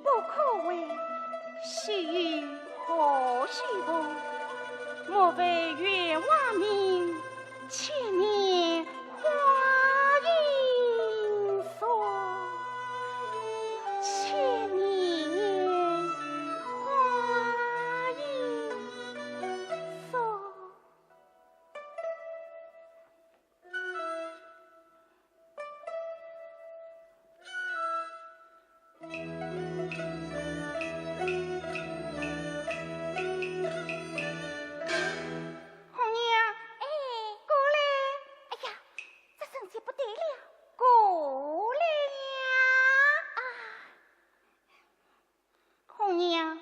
不可违，须与何须逢？莫非冤枉命，千年花影送？千年花影送。 红娘，哎，过来。哎呀，这声音不对了。过来呀。啊。 红娘，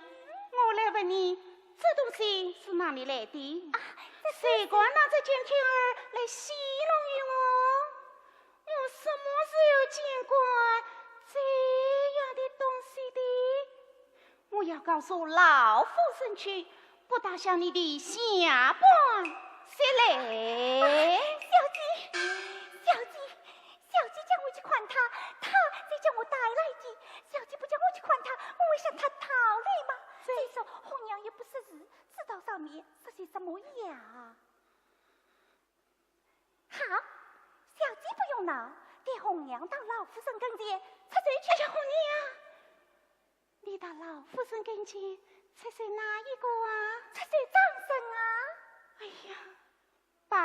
我来问你，这东西是哪里来的？啊，这是谁敢拿这简帖儿来戏弄于我？我什么时候见过这样的东西的？我要告诉老夫人去， 不打下你的下半截来。小姐，小姐，小姐叫我去看他，他在叫我带来的，小姐不叫我去看她，我会向她讨来吗？再说红娘也不识字，知道上面写些什么呀？好，小姐不用恼，待红娘到老夫人跟前，出去去。哎呀，红娘，你到老夫人跟前，出去哪一个啊？出去张生啊。哎呀， 罢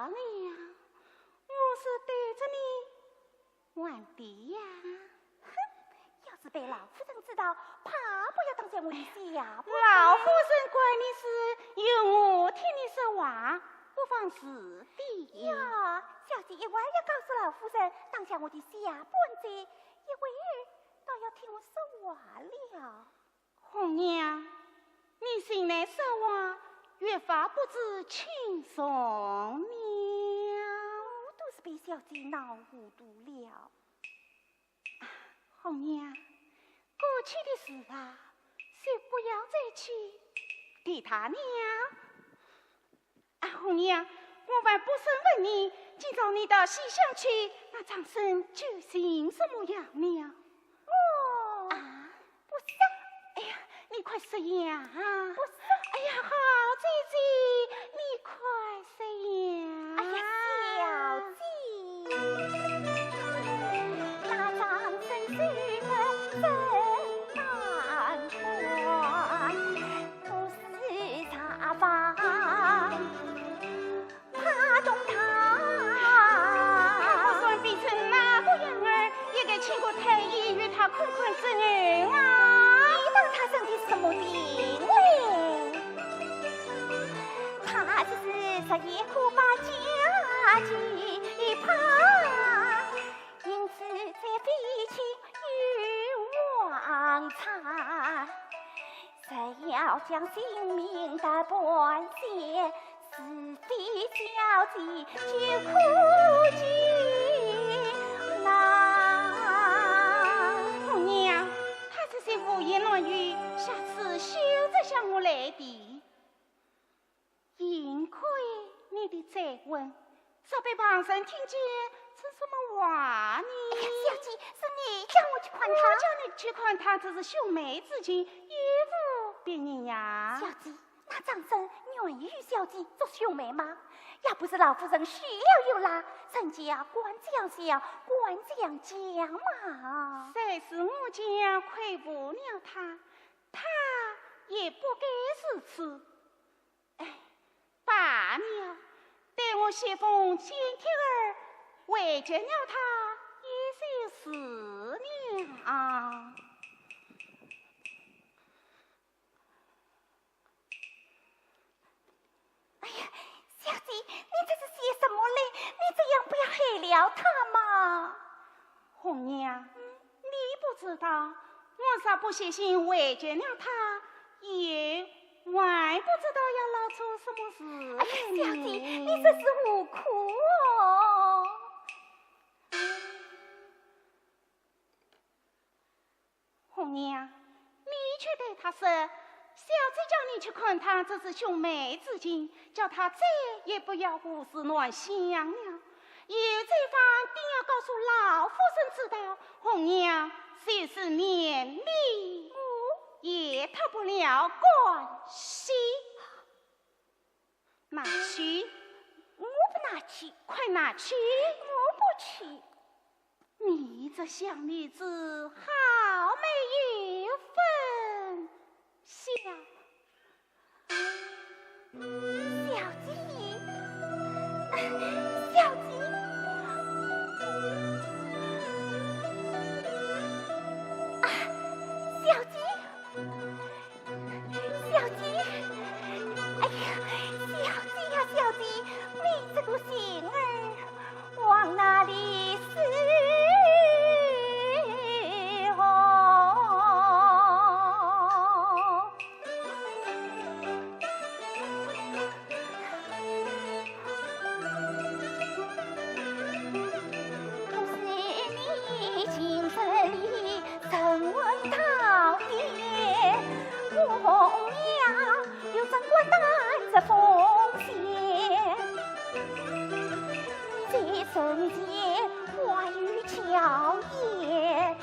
了，我是对着你玩的呀。哼，要是被老夫人知道，怕不要当着我的下半。老夫人管你事，有我替你说话，不妨事的。呀，小姐一会儿要告诉老夫人，当着我的下半，这一会儿倒要替我说话了。 红娘，你近来说话越发不知轻重了。我都是被小姐闹糊涂了。红娘，过去的事啊，就不要再去提它了。 啊，红娘，我还不曾问你，今朝你到西厢去，那张生究竟什么样了？哦，啊，不说。哎呀，你快说呀！不说。哎呀，好姐姐，你快说呀！哎呀，小姐。 他可算变成那个样儿，也该请个太医与他看看症候啊。你当他生的什么病嘞？他只是日夜苦把家计盼，因此才费尽冤枉财。 若要将性命的半仙，除非小姐救苦救难。红娘，他这些胡言乱语，下次休再向我来提。 幸亏你的嘴稳，若被旁人听见，成什么话呢？哎呀，小姐，是你叫我去看他。我叫你去看他，这是兄妹之情，亦无别人呀。小姐，那张生愿意与小姐做兄妹吗？要不是老夫人许了又拉，人家敢这样想，敢这样讲吗？虽是我家亏负了他，他也不该如此。 哎，罢了，待我写封请帖儿，回绝了他，也就是了。哎呀，小姐，你这是写什么嘞？你这样不要害了他嘛。 红娘，你不知道，我若不写信回绝了他，也还不知道要闹出什么事来呢。哎呀，小姐，你这是何苦哦？红娘，你去对他说，小姐叫你去看他，这是兄妹之情，叫他再也不要胡思乱想了。 有这番定要告诉老夫人知道，红娘就是连累，我也脱不了干系。拿去。我不拿去。快拿去。我不去。你这小女子好没有分晓。 小姐，小姐，啊，小姐，小姐，哎呀，小姐呀，小姐，你这个心儿 往哪里去哦？不是你今日里 晨昏到夜，我红娘又怎敢担这风险？这人间花语巧言，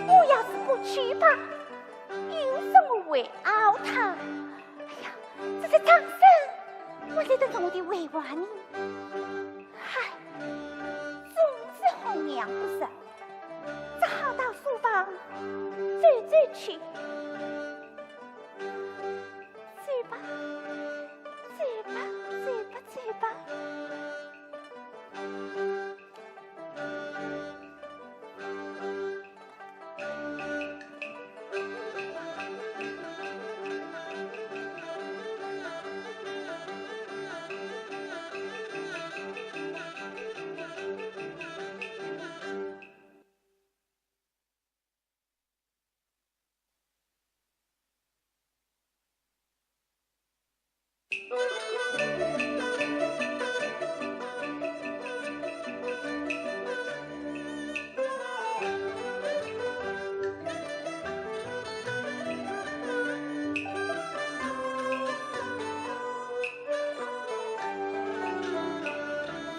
我要是不去吧，又说我会熬他。哎呀，这是张生，我在等着我的回话呢。唉，总是红娘不说，只好到书房走走去。走吧，走吧，走吧，走吧。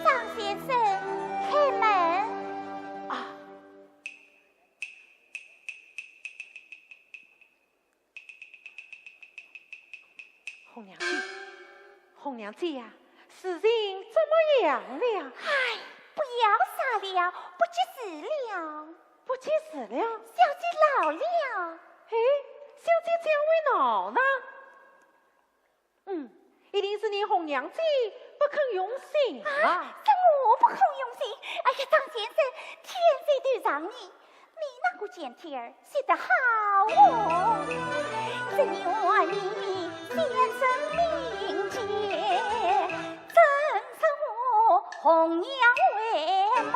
张先生，开门。啊， 红娘姐，红娘姐呀，事情怎么样了？唉，不要说了，不及时了。不及时了？小姐老了。哎，小姐怎会老呢？ 嗯，一定是你红娘姐不肯用心啊。啊，是我不肯用心。哎呀，张先生，天在头上呢，你那个简帖儿写得好哦。只愿你先生明鉴，正是我红娘为媒，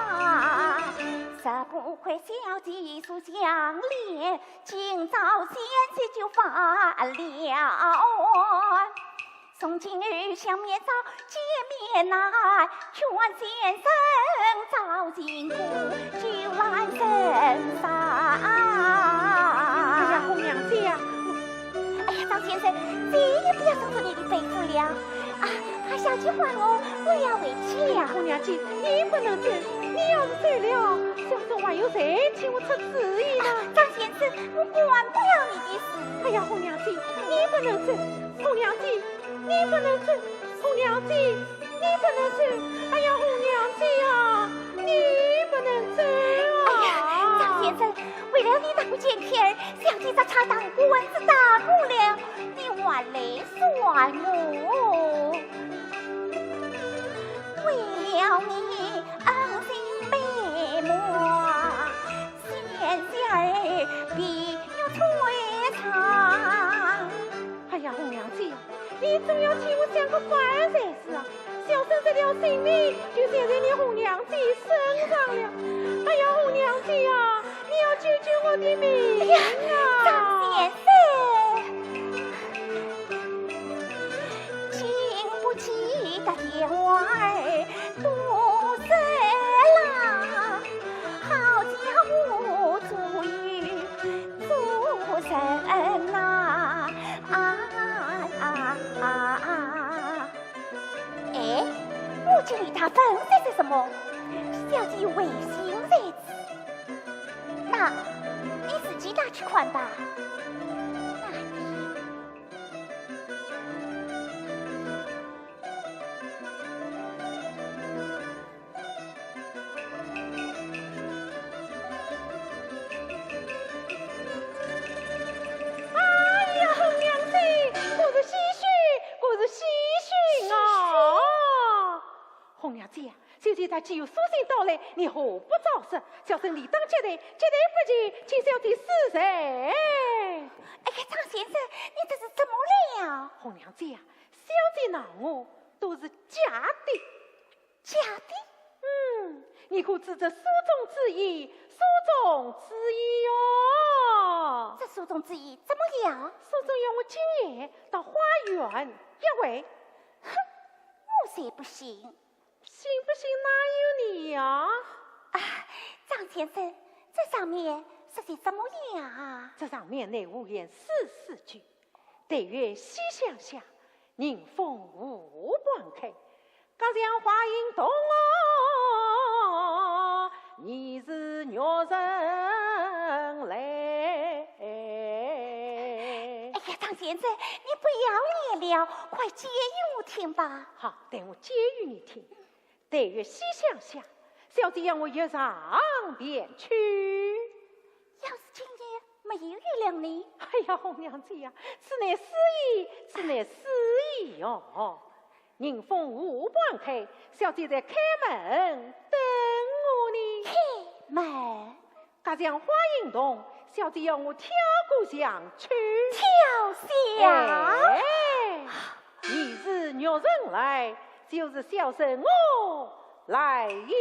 若不亏小姐所相怜， 今朝险些就发了案。从今后相面早，见面难，劝先生早行过，就来人上。哎呀，红娘姐呀，哎呀，张先生，再也不要装作你的肺腑了。啊，怕小姐唤我，我要回去了。红娘姐，你不能走，你要是走了，小生还有谁替我出主意呢？啊，张先生， 我管不了你的事。哎呀，红娘姐，你不能走，红娘姐，你不能走，红娘姐，你不能走。哎呀，红娘姐呀，你不能走啊！哎呀，张先生，为了你那个简帖儿，小姐早差打官司打过了，你还来说我？为了你恩情美满， 贤侄儿必有罪状。哎呀，红娘姐呀，你总要替我想个法儿才是啊！小生这条性命就悬在你红娘姐身上了。哎呀，红娘姐呀，你要救救我的命啊！哎呀，张先生，经不起这天花儿多事啦。 好家伙，做有做人呐，啊啊啊啊！哎，我这里打粉色是什么？小姐有违心才子。那，你自己拿去看吧。那你 哎呀，红娘姐，可是喜讯，可是喜讯啊！红娘姐呀，小姐她既有书信到来，你何不早说？小生理当接待，接待不及，请小姐恕罪。哎呀，张先生，你这是怎么了？红娘姐呀，小姐闹我都是假的。 假的？嗯，你可知这书中之意，书中之意哟。这书中之意怎么样？书中要我今夜到花园约会。哼，我才不信。信不信哪由你呀？啊，张先生，这上面说些什么呀？这上面乃五言诗四句，对月西厢下，迎风湖畔开。隔墙花影动哦，疑是玉人来。哎呀，张先生，你不要念了，快解与我听吧。好，待我解与你听。待月西厢下，小姐要我月上便去。要是今夜没有月亮呢？哎呀，红娘姐呀，此乃诗意，此乃诗意哟。 迎风无半开，小姐在开门等我呢。开门？隔墙花影动，小姐要我跳过墙去。跳墙？哎，疑是玉人来，就是小生我来也。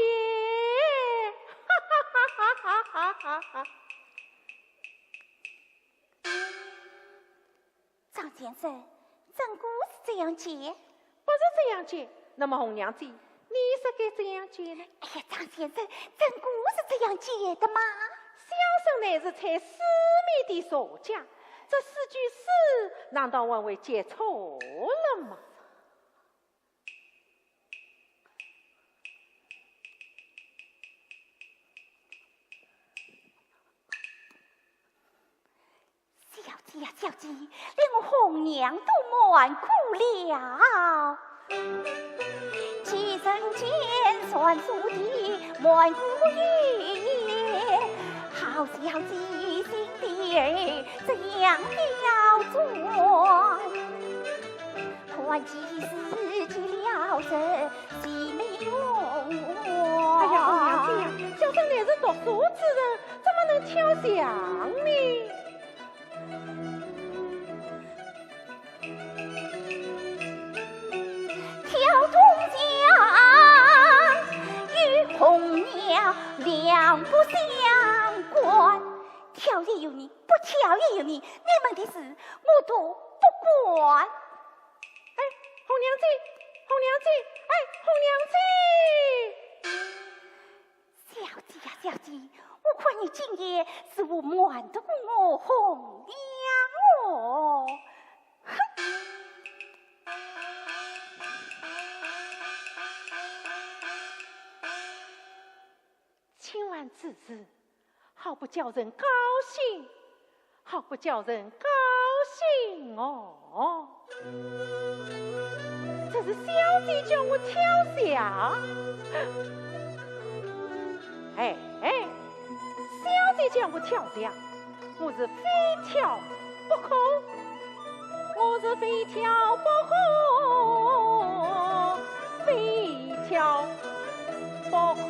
哈哈哈哈哈哈哈。 张先生，真个是这样解？不是这样解，那么红娘姐，你说该怎样解呢？哎呀，张先生，真个是这样解的吗？小生乃是猜诗谜的作家，这四句诗难道还会解错了吗？ 小姐呀，小姐，连我红娘都瞒过了。几人间传说的瞒过也，好小姐心地儿怎样刁钻？看几时解了这西门红。哎呀，红娘姐呀，小生乃是读书之人，怎么能跳墙呢？ 跳铜墙与红娘两不相干，跳也由你，不跳也由你，你们的事我都不管。哎，红娘姐，红娘姐，哎，红娘姐！ 小姐呀，小姐，我看你今夜是无瞒得过我红娘哦。哼！今晚之事，好不叫人高兴。 好不叫人高兴哦。这是小姐叫我跳墙。哎，哎，小姐叫我跳墙，我是非跳不可，我是非跳不可，非跳 不可。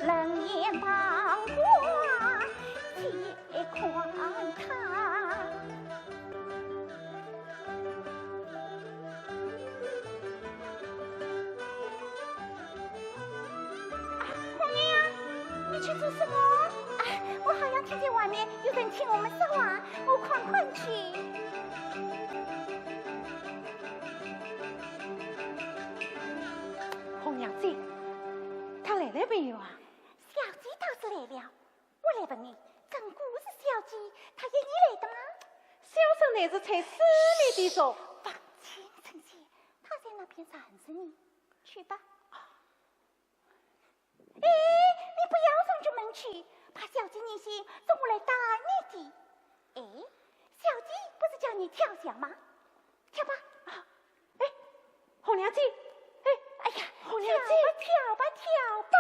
冷眼旁观，且看他。红娘，你去做什么？啊，我好像听见外面有人请我们说话，我看看去。红娘姐，她来了没有啊？小姐倒是来了，我来问你，真个是小姐她约你来的吗？小生乃是猜诗谜的说。方卿、陈姐，她在那边站着呢，去吧。哎，你不要从这门去，怕小姐疑心，是我来打你的。哎，小姐不是叫你跳墙吗？跳吧。啊，哎，红娘姐，哎，哎呀，红娘姐。跳吧，跳吧，跳吧。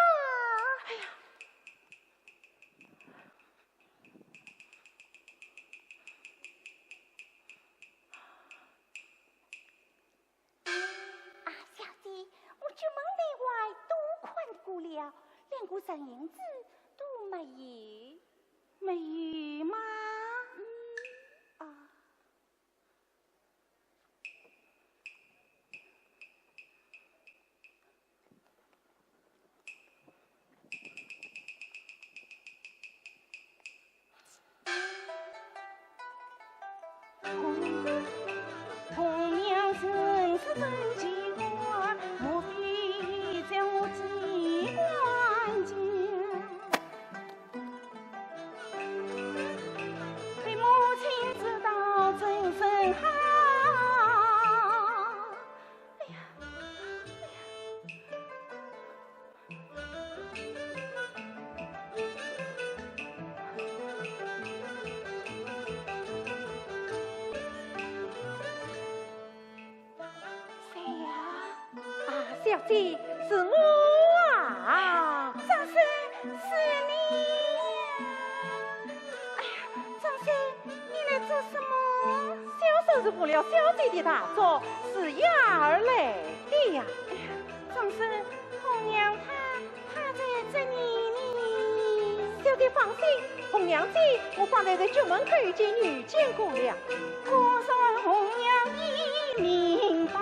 哎呀。 啊，小姐，我这门内外都看过了，连个人影子都没有。没有吗？嗯，啊。 红娘真是真奇怪，莫非在我机关间？被母亲知道怎生好？哎呀，哎呀。 谁呀？啊，小姐，是我啊。张生，是你呀。哎呀，张生，你来做什么？小生是赴了小姐的大粥，是夜而来的呀。哎呀，张生，红娘她 她在这里呢。小姐放心，红娘姐，我方才在搿门口已经遇见过了。果然红娘已明白。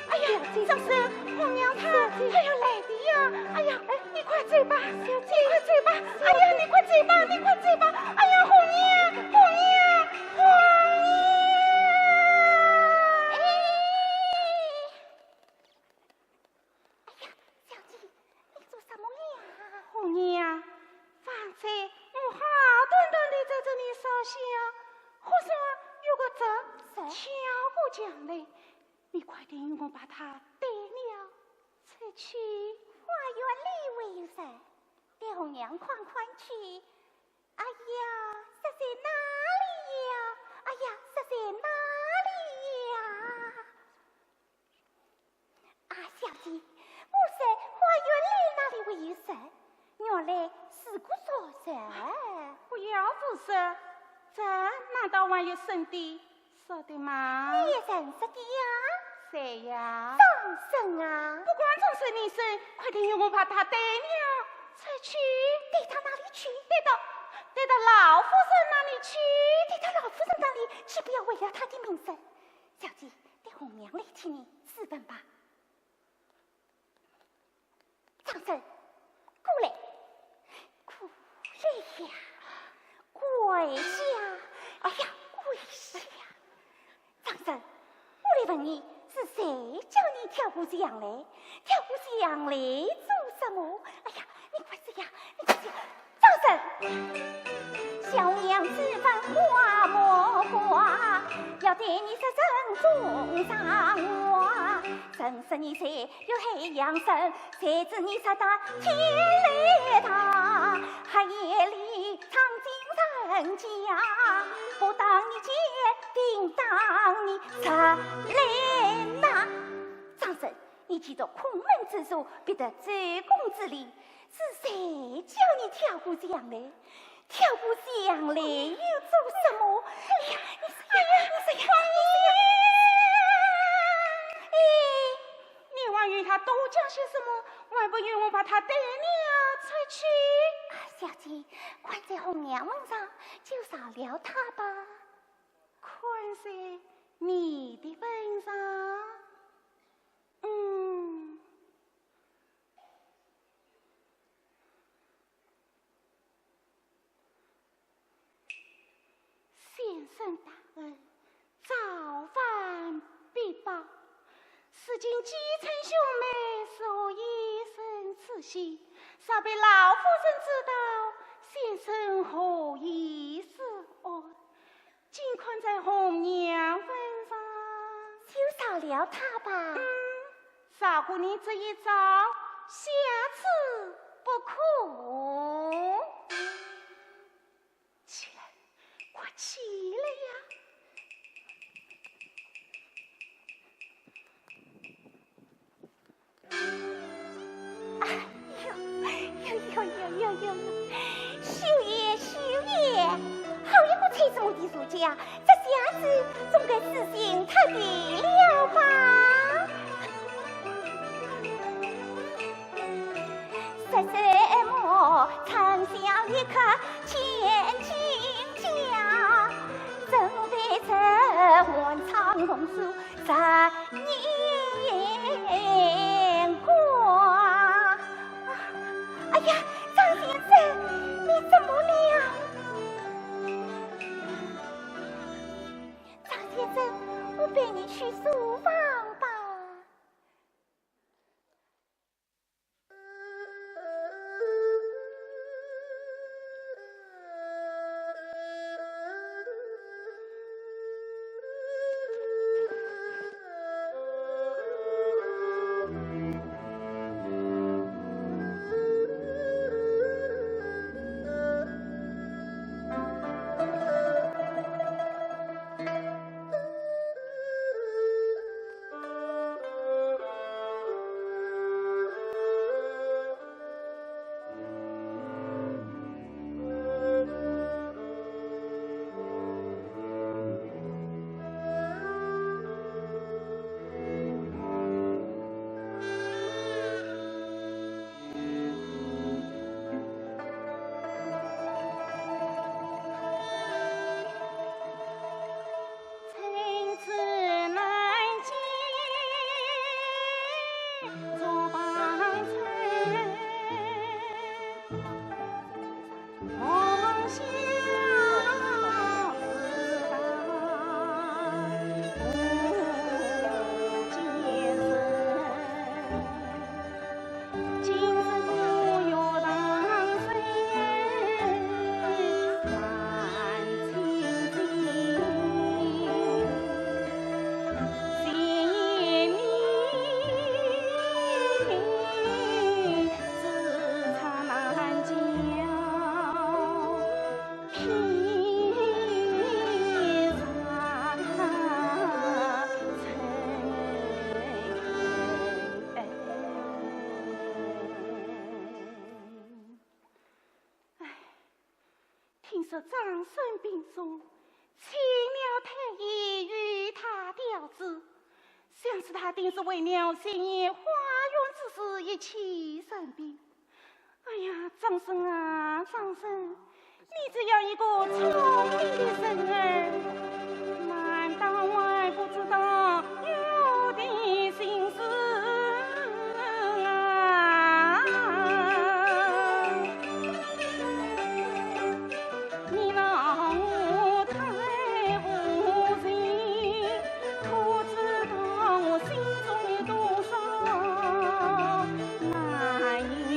哎呀，小姐，张生，红娘她，小姐，她要来的呀。哎呀，哎，你快走吧，小姐，你快走吧。哎呀，你快走吧，你快走吧。哎呀，红娘，红娘，红娘。哎。 哎呀，小姐，你做什么呀？红娘，方才我好端端地在这里烧香，忽然有个贼贼？跳过墙来，你快点与我把他带了出去。花园里未曾，待红娘看看去。哎呀，贼在哪里呀？哎呀，贼在哪里呀？ 啊，小姐，我说花园里哪里会有贼？原来是个熟人。不要胡说，贼难道还有生的熟的吗？你也认识的呀？谁呀？张生啊。不管张生你生，快点与我把他带了出去。带到哪里去？带到，带到老夫人那里去。带到老夫人那里去，不要为了他的名声。小姐， 待红娘来替你试问吧。张生，过来，过来呀，跪下，哎呀，跪下。张生，我来问你，是谁叫你跳过墙来？跳过墙来做什么？哎呀，你快说呀，你快说。 张生，小娘只问花木瓜，要对你说珍重赏我。真是你才有海洋深，谁知你说到天来大，黑夜里闯进人家，不当你奸，定当你贼来呐。张生，你既读孔门之书，必得周公之礼， 是谁叫你跳过墙来？跳过墙来又做什么？哎呀，你说呀，你说呀，你说呀！哎，你还与他多讲些什么？还不与我把他带了出去？姐，看在红娘份上，就饶了她吧。看在你的份上？嗯。 先生大恩，早晚必报。如今既称兄妹，是何一生痴心，若被老夫人知道，先生何以自安？尽看在红娘份上。就饶了她吧。嗯，饶过你这一遭，下次不可。 起来，快起来呀！哎呦，呦呦呦呦呦呦！秀英，秀英，好一个吹纸模的书架，这架子总该是新拆的了吧？ 说什么春宵一刻千金家，怎比这寒窗红烛十年光？哎呀，张先生，你怎么了？张先生，我陪你去书房吧。哎，听说张生病重，请了太医与他调治，想是他定是为了新建花园之事一气生病。 哎呀，张生啊，张生，你这样一个聪明的人儿，难道还不知道我的心事啊？你让我太无情，可知道我心中有多少难言。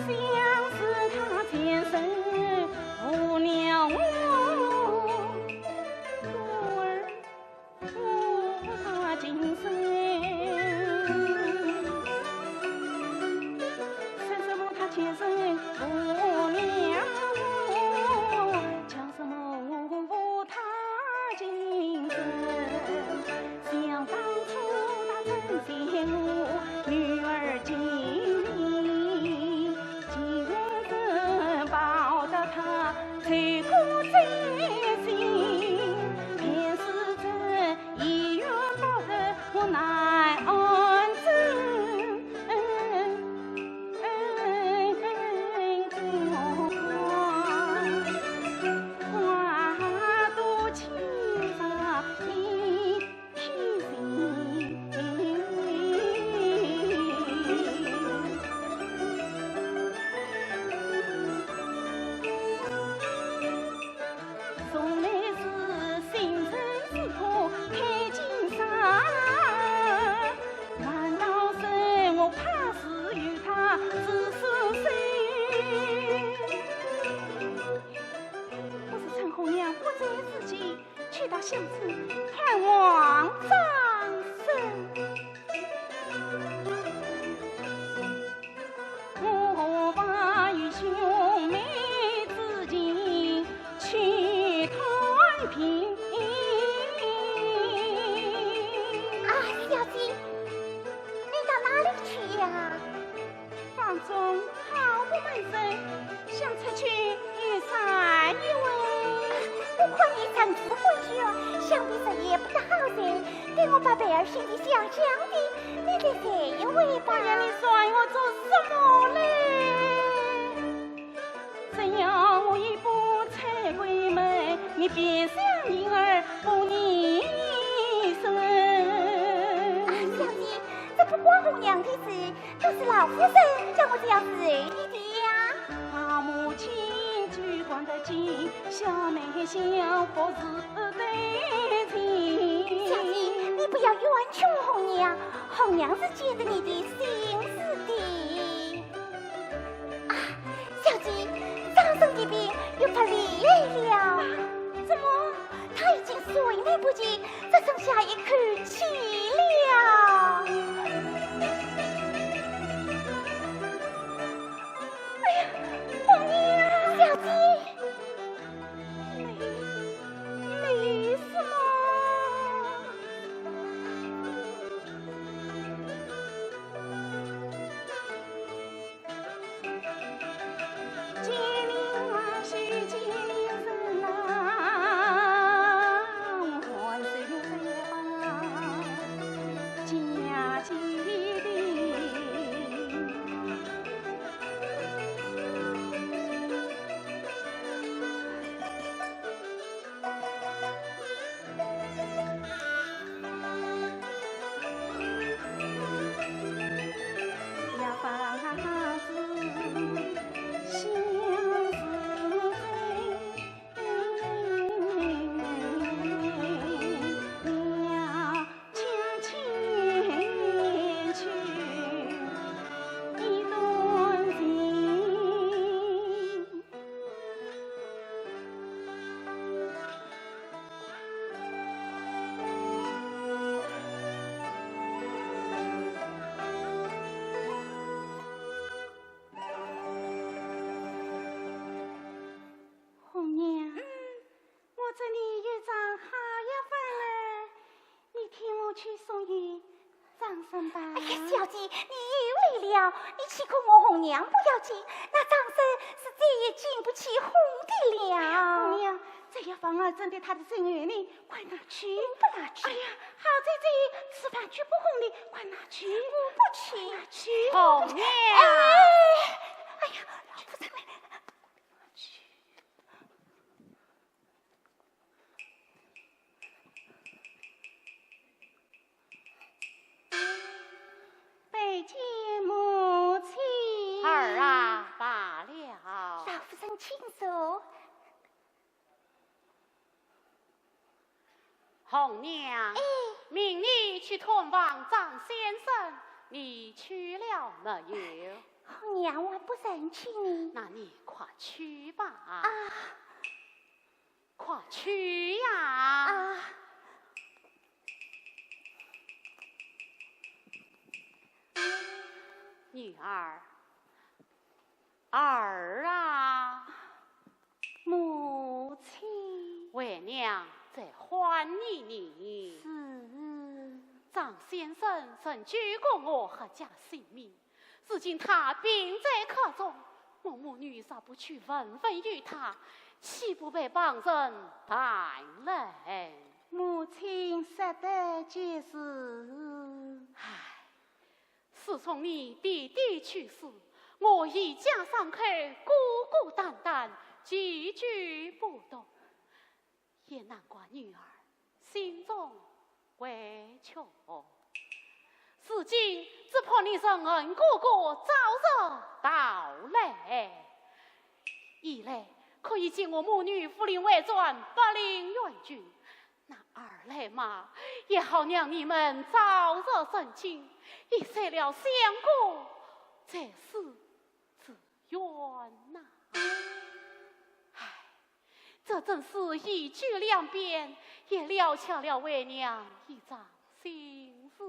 想是他前生负了我，故而误他今生。说什么他前生负了我， 叫什么我负他今生？想当初他曾嫌我女儿精明，今日报答他罪过真心，便是这一愿报得想出去游赏一回。我看你身子不好，想必日夜不得好睡，待我把贝儿先去想想的，你再睡一回吧。哎呀，你算我做什么嘞？只要我一步出闺门，你便像婴儿不离身。啊，小姐，这不关红娘的事，都是老夫人叫我这样伺候你的呀。把母亲举管得紧，小妹小不是对情。小姐，你不要冤屈红娘，红娘是见得你的心思的。啊，小姐，张生的病又不厉害了。怎么？他已经水内不及，只剩下一口气了。哎呀，红娘！小姐，没，没什么。红娘，嗯。我这里有张好药方儿，你替我去送与 张生吧。哎呀，小姐，你又来了，你岂可我红娘不要紧？那张生是再也经不起哄的了。红娘，这药方儿正对他的症候呢，快拿去。我不拿去。哎呀，好姐姐，此番就不哄你，快拿去。我不去。快拿去。红娘。哎，哎呀，老夫人来了。拿去。 拜见母亲。儿啊，罢了。老夫人请坐。红娘，哎。命你去探望张先生，你去了没有？红娘还不曾去呢。那你快去吧。啊。 快去呀！啊。女儿，儿啊！母亲。为娘在唤你呢。是。张先生曾救过我阖家性命， 如今他病在客中，我母女若不去问问于他，岂不被旁人谈论？母亲说得极是。唉，自从你爹爹去世，我一家三口孤孤单单，寄居不动。 也难怪女儿心中委屈。如今只盼你仁恩哥哥早日到来，一来可以见我母女扶灵回转，百灵元君；那二来嘛，也好让你们早日成亲，一散了相隔，再世之冤呐。唉， 这真是一举两便，也了却了为娘一桩心事。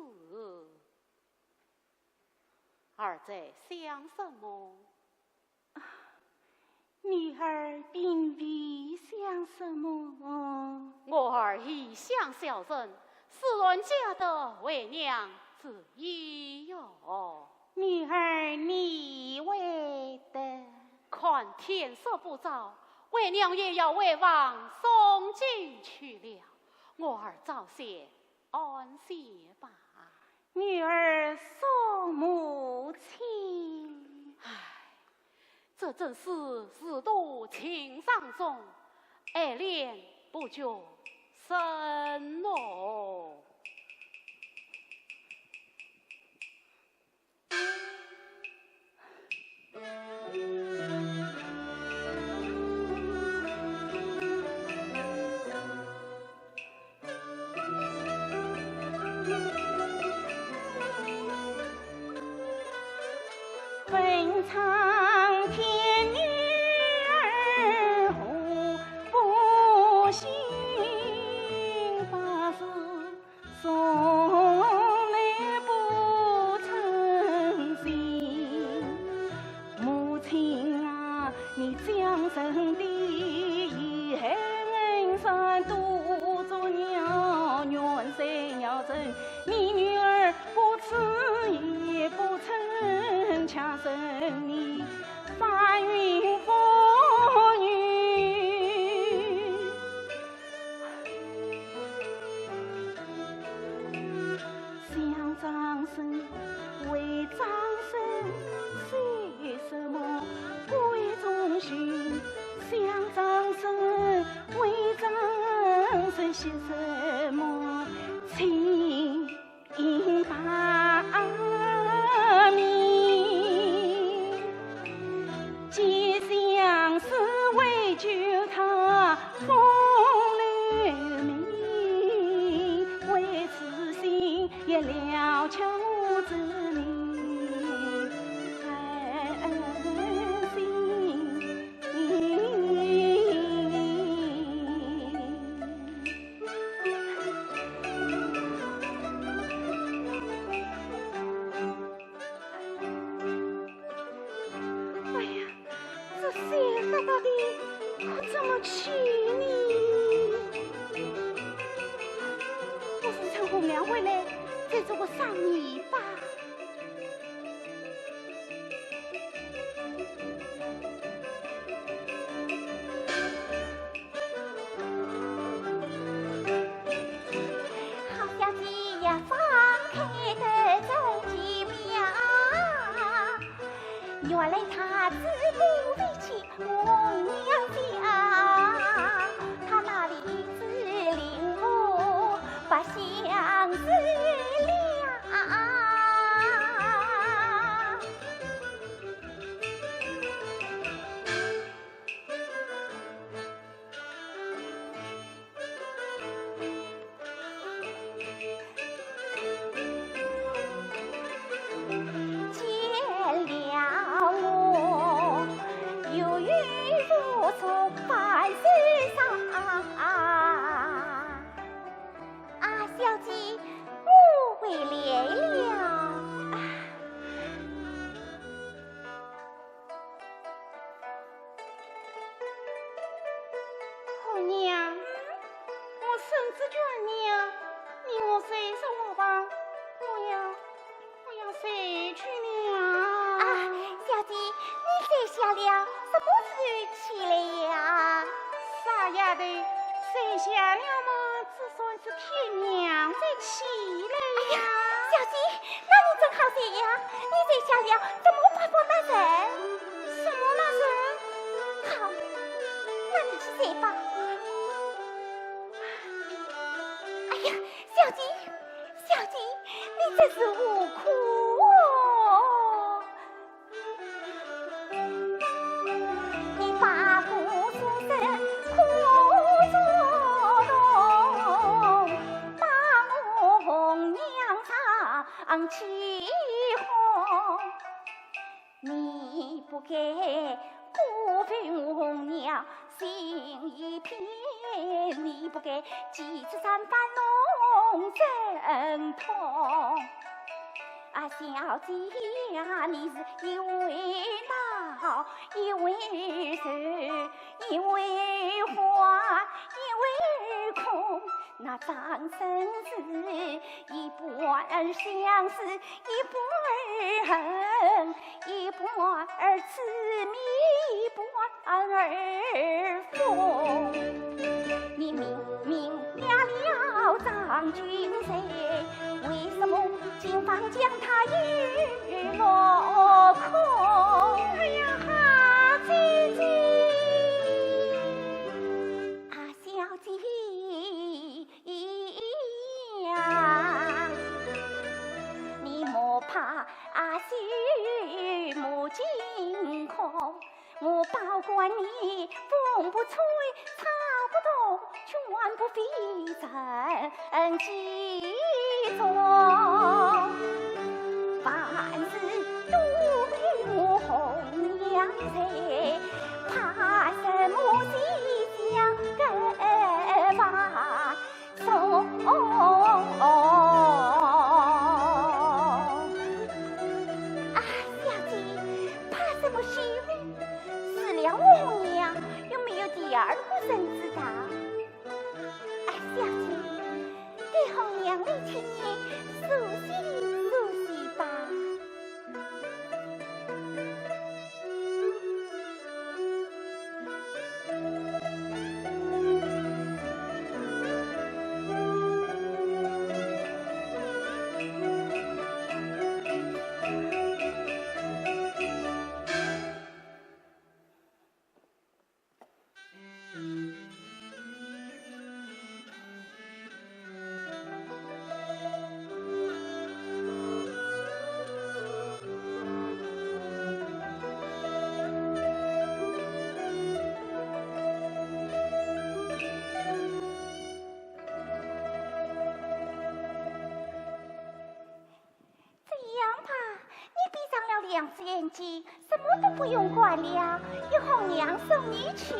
儿在想什么？女儿并未想什么。我儿一向孝顺，自然晓得为娘之意哟。女儿理会得。看天色不早，为娘也要回房诵经去了。我儿早些安歇吧。女儿送母亲。唉，这真是自度情伤重，爱恋不觉深哦。 问苍天女儿何不信，百世从来不曾信。母亲啊，你将生的遗恨算多作孽，怨谁要真 你女儿不知也不曾，强生你翻云覆雨。想张生为张生，是什么贵重情？想张生为张生，是什么情？ 应罢免。既相思为救他风流命，为此心也了却无之名。恨心。 哎呀，这小丫头的可怎么去呢？我是趁红娘回来，再做个商议吧。 好小姐呀，放开得真奇妙。原来她自古未去红娘家，她那里只领悟不相思了。 见了我，犹如佛祖半身上。啊，小姐，我回来了。啊。 红娘，我身子倦了，你我睡上我吧，我要，我要睡去了。啊，小姐，你睡下了，什么时候起来呀？傻丫头，睡下了嘛， 总算是天亮才起来呀。哎呀，小姐，那你真好睡呀，你睡下了，怎么发作那人？什么那人？好，那你去睡吧。哎呀，小姐，小姐，你真是无辜哦。 你把我终身苦做痛，把我红娘上起哄。你不该辜负我红娘 心一片，你不该几次三番弄阵痛。啊，小姐呀，你是一味恼，一味愁，一味花，一味空。那张生是一般相思一半儿恨，一半儿痴迷，一半儿疯。你明明嫁了张君瑞，为什么今番将她又落空？哎呀，好姐姐！啊，小姐呀，你莫怕啊，心莫惊恐，我保管你风不吹，草不动，全不费人机中。凡事都有我红娘在，怕什么西厢歌房 送。啊，小姐，怕什么西门？死了我红娘，又没有第二个人知道。啊，小姐，给红娘你替你梳洗梳洗吧。 这样吧，你闭上了两只眼睛，什么都不用管了，由红娘送你去。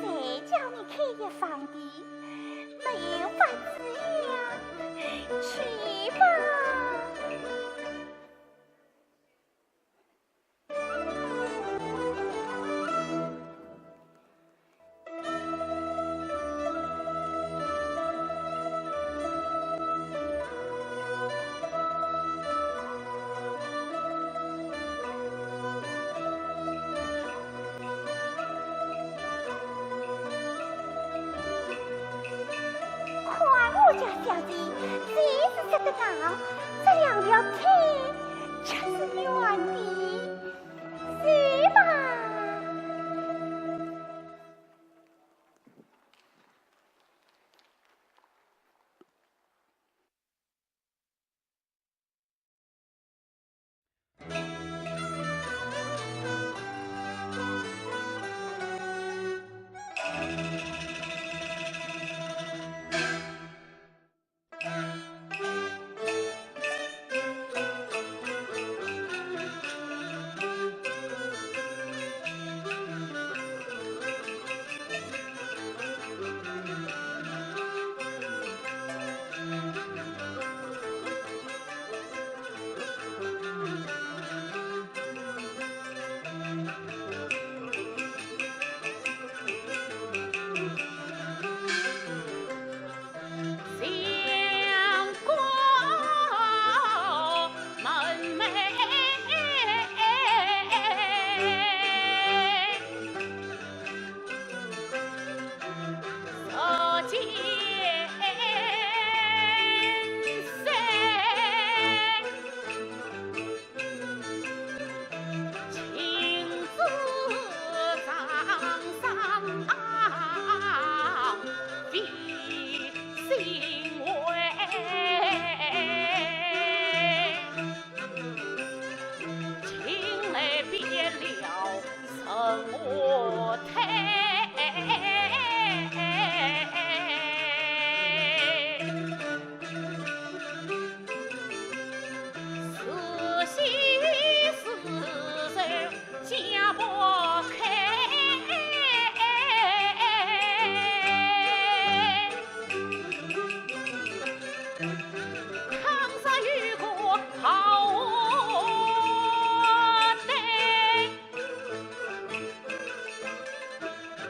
谁叫你开一方的？没有法子呀，去吧。 看我家小姐，真是说得好，这两条腿就是圆的，是吧？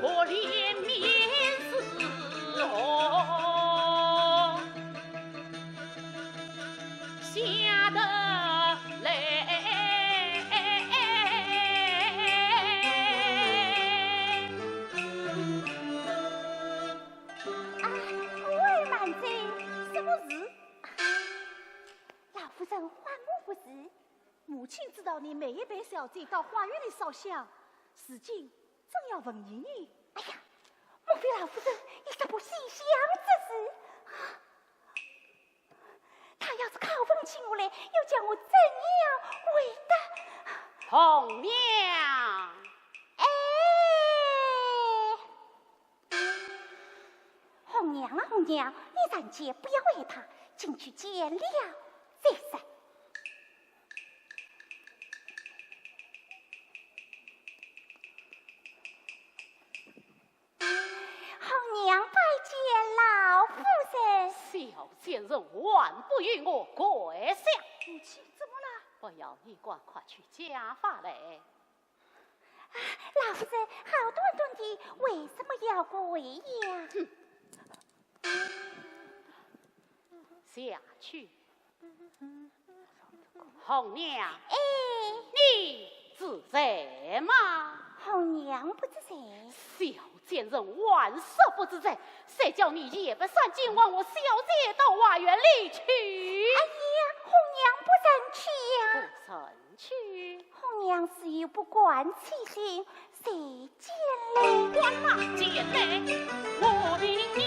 我连绵是何下得来？啊，我儿慢走，什么事？老夫人，还我无事。 母亲知道你每夜陪小姐到花园里烧香，如今正要问你呢。哎呀，莫非老夫人有什么心想之事？她要是拷问起我来，又叫我怎样回答？红娘。哎。 红娘啊，红娘，你暂且不要害怕，进去见了再说。红娘拜见老夫人。小贱人还不与我跪下！母亲，怎么了？不要你跪，快取家法来。 啊，老夫人，好端端的，为什么要跪呀？哼！下去。红娘。哎。你知罪吗？红娘不知罪。小贱人还说不知罪，谁叫你夜半三更唤我小姐到花园里去？哎呀，红娘不曾去呀。不曾 去。红娘自幼不惯欺凌，谁见来？见来，我命你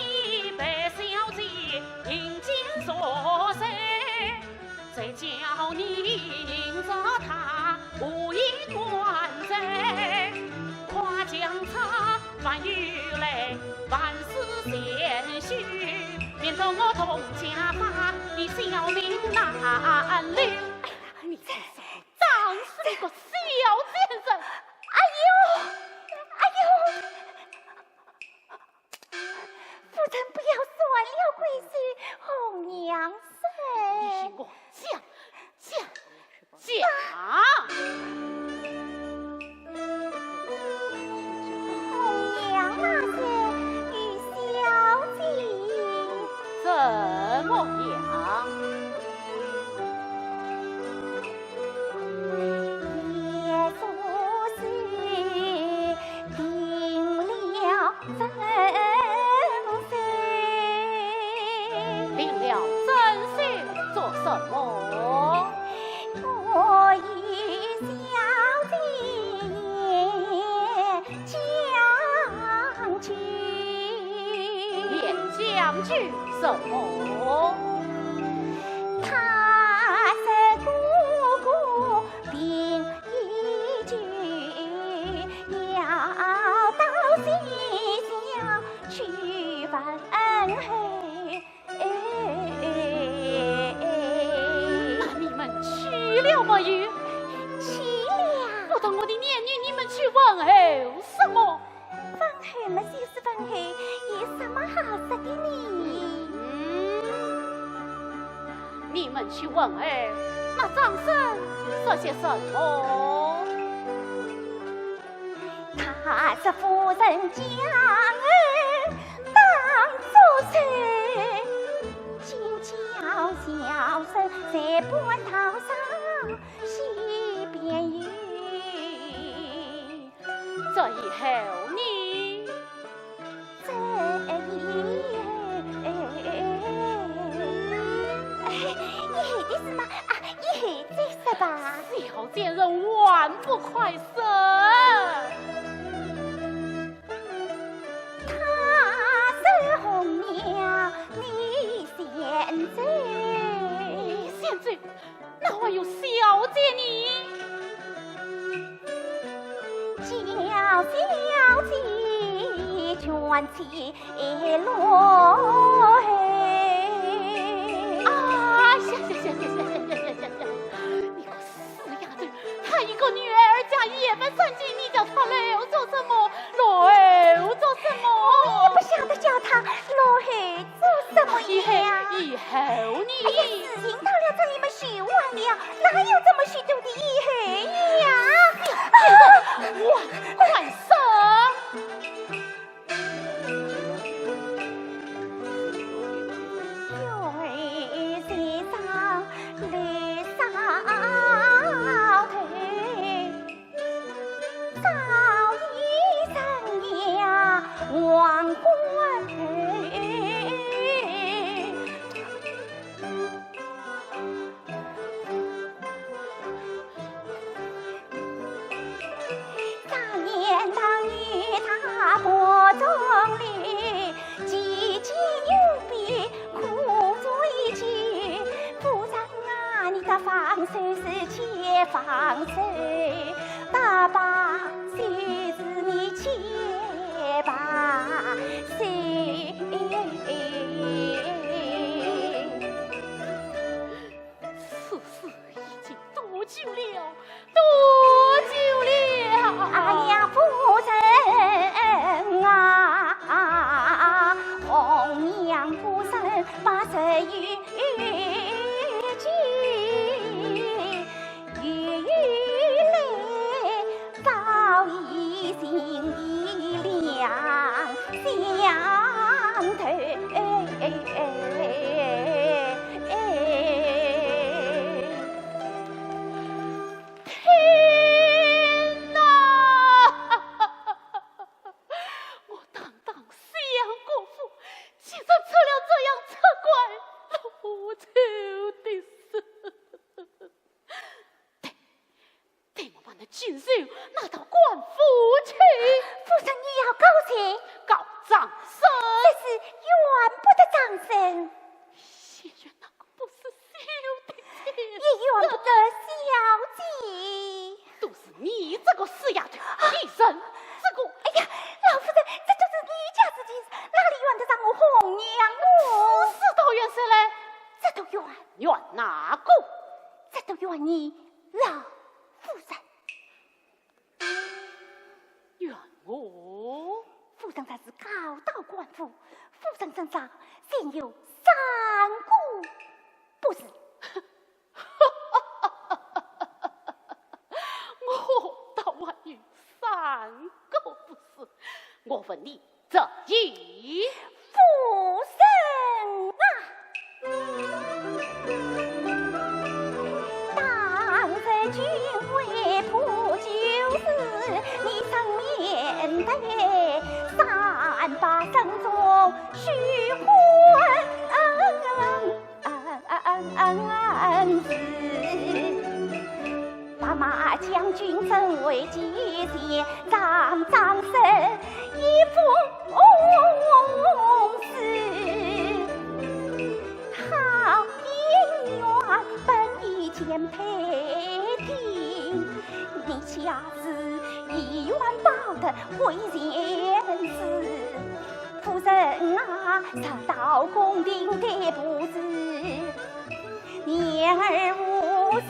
陪小姐饮酒作乐，谁叫你迎着她无言还嘴？快将这饭与来，万事先休，免得我动家法，你小命难留。哎呀，你这是 打死你个小贱人！哎呦，哎呦，夫人不要乱了规矩，红娘说。你与我讲，讲，讲！红娘那日与小姐。怎么样？ 也说是定了真身。定了真身做什么？我与小姐也将就。也将就什么？他说哥哥 病已久，要到西厢去问候。那你们去了没有？去了。不懂我的年纪，你们去问候什么？ 问候嘛就是问候，有什么好说的呢？嗯，你们去问候，那张生说些什么？他说夫人将儿当作是，今叫小生在半道上西边游。 这以后呢？这以后，哎，以后的事嘛，啊，以后再说吧。小贱人还不快说！他说红娘，你先走。你先走？ 那还有小姐呢？叫小姐全起落后。啊，行行行行行行行行行行，你个死丫头，她一个女儿家夜半三更，你叫她落后做什么？落后做什么？我也不晓得叫她落后做什么呀。以后，以后呢？哎呀，事情到了这里嘛，休忘了，哪有这么许多的以后呀？啊！快说！大把岁子你千把岁。此事已经多久了？多久了？哎呀，夫人啊，红娘夫人把这 天哪！我堂堂相国府，竟然出了这样出拐露丑的事。对，待我把那禽兽拿到官府去。夫人，你要告谁？告张生。这事怨不得张生。也怨那个不识羞的贱人。也怨不得小姐。都是你这个死丫头，你认这个……哎呀，老夫人，这都是你家事情，哪里怨得上我红娘哦？此事倒怨谁来？这都怨……怨哪个？这都怨你老夫人。怨我？夫人这次告到官府，夫人身上竟有三个不是。我倒还有三个不是。我问你， 这一夫人啊，当日君为破旧事，你曾面对三百生中许婚事。 白马将军怎会见前，张张生一封书。好姻缘本已见配定，你家事已愿报得回前事。 夫人啊，这道宫廷的布置，念儿无心，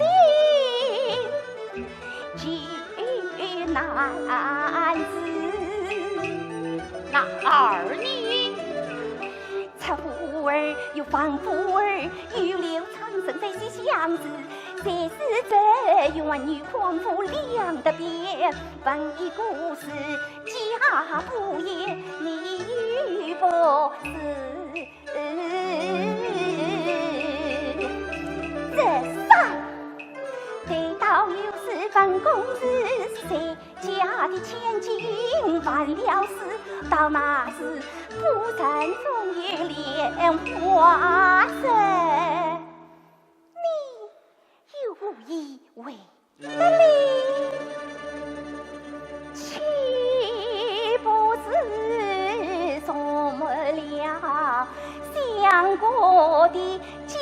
就难事。那二呢？蔡府儿与王府儿，与刘昌生在西厢子， 谁知这冤女剜夫两得便，问一个是假不言，你又不是。这三，对倒又是问公事，是谁家的千金完了事，到那时夫人总有莲花色。 你又无意为何呢？岂不是辱没了相国的家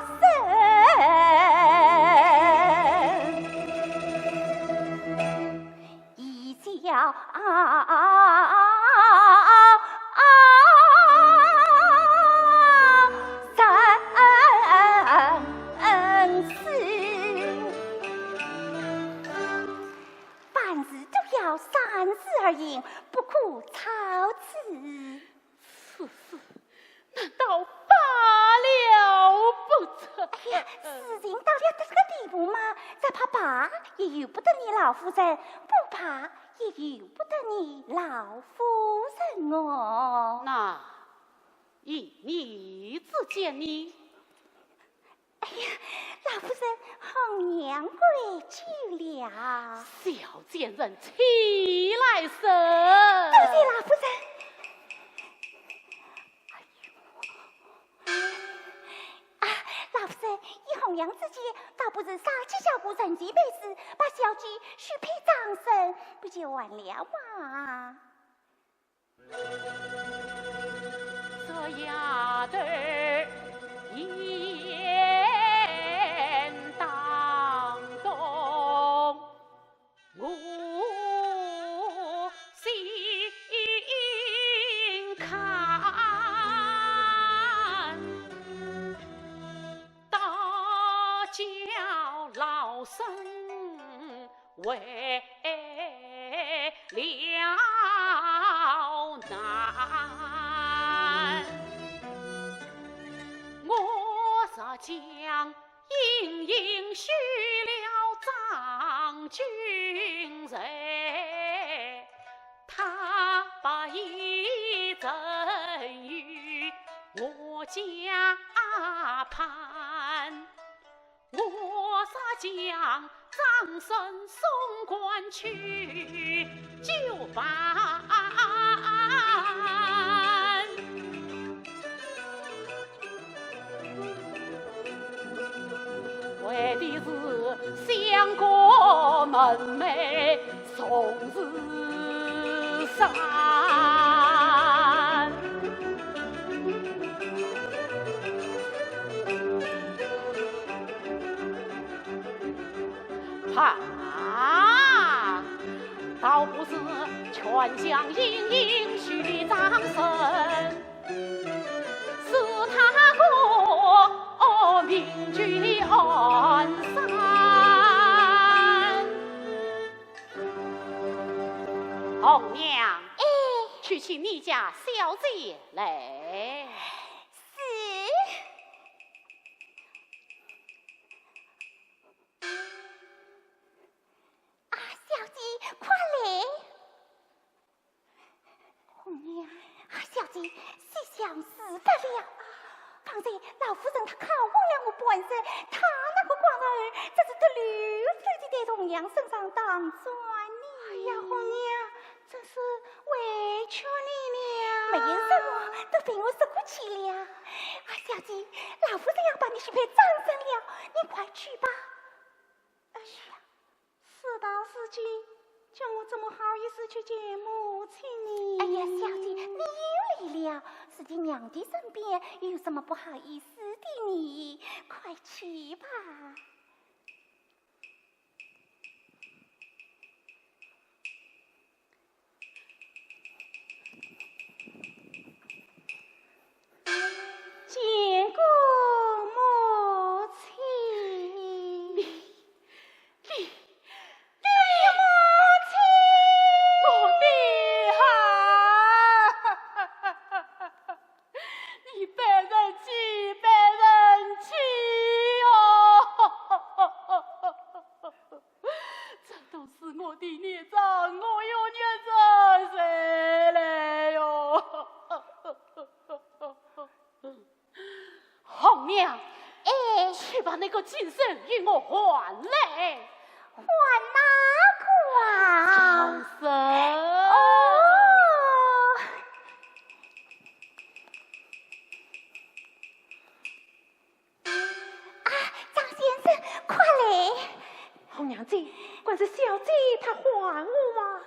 声？ 一笑啊，啊，啊，人死。凡事都要三思而行，不可操此。 此事难道罢了不成？哎呀，事情到了这个地步嘛，只怕罢也由不得你老夫人，不罢也由不得你老夫人哦。那依你之见呢？ 哎呀，老夫人，红娘跪久了。小贱人，起来说。多谢老夫人。哎呦。啊，老夫人，依红娘之见，倒不如杀鸡叫虎，成其美事，把小姐许配张生，不就完了吗？ 这丫头言难。我若将隐隐许了张君瑞，他把一人与我家攀。 我若将张生送官去，就办。为的是相国门楣 从此散。怕，倒不是全将莺莺许张生，是他个名君安山。 红娘，哎。去请你家小姐来。是。啊，小姐，快来。 红娘。啊，小姐，西厢事发了。方才老夫人她拷问了我半日，她那个官儿，真是滴溜溜地在红娘身上打转呢。哎呀，红娘，真是委屈你了。没有什么，都被我说过去了。啊，小姐，老夫人要把你许配张生了，你快去吧。哎呀， 事到如今，叫我怎么好意思去见母亲呢？哎呀，小姐，你有礼了，自己娘的身边有什么不好意思的呢？快去吧。 见过母亲。你，你，你母亲！我的孩儿，你被人欺，被人欺哦！这都是我的孽障，我又怨着谁来哟？ 红娘，哎。去把那个禽兽与我唤来。唤哪个啊？张生。哦。啊，张先生，快来。红娘姐，敢是小姐她唤我吗？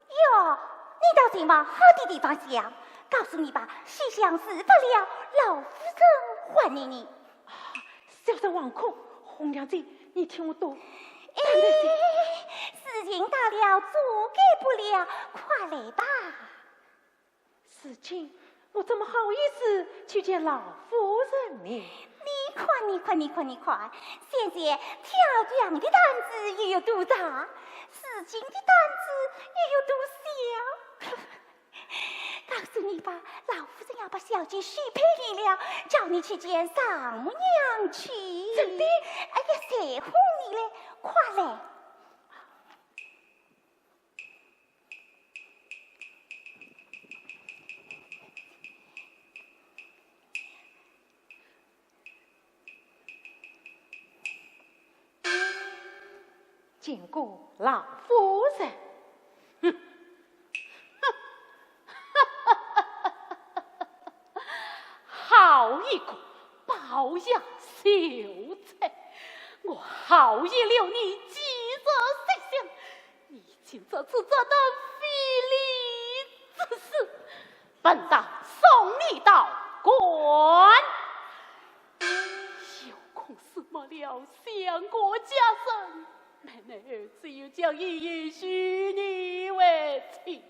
哟，你倒是往好的地方想，告诉你吧，西厢事发了，老夫人唤你呢。啊，小生惶恐，红娘姐，你替我多担待些。哎，事情大了，遮盖不了，快来吧。 如今我怎么好意思去见老夫人呢？你看，你看，你看，你看，先前跳墙的胆子又有多大，如今的胆子又有多小。告诉你吧，老夫人要把小姐许配你了，叫你去见丈母娘去。真的？哎呀，谁哄你嘞？快来！ 见过老夫人。哼，哼，好一个包养秀才！我好意留你寄住西厢，你竟做出这等非礼之事，本当送你到官。 又恐辱没了相国家声，奈何儿子又将莺莺许你为妻。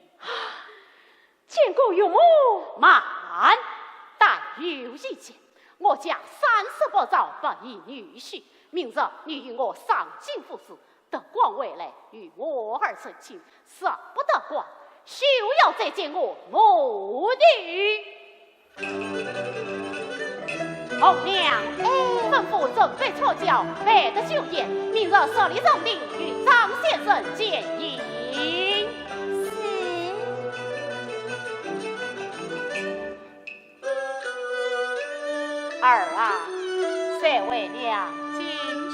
见过岳母。慢，但有一件，我家三十八招不宜女婿，明日你与我上京赴试，得官回来与我儿成亲，若不得休要再见我母女。红娘，哎，吩咐准备车轿，备得酒宴，明日设立人庭，与张先生饯行。是。 儿啊，随为娘进去。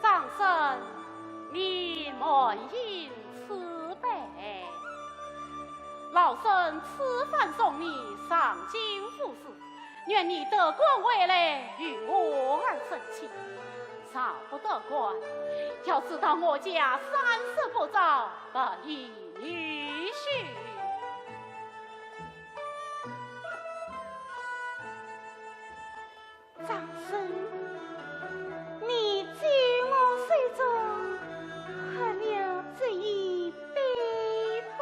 张生，你满饮此杯，老身此番送你上京赴试，愿你得官回来与我儿成亲。 若不得官，要知道我家三世不招白衣女婿。张生，你在我手中喝了这一杯吧。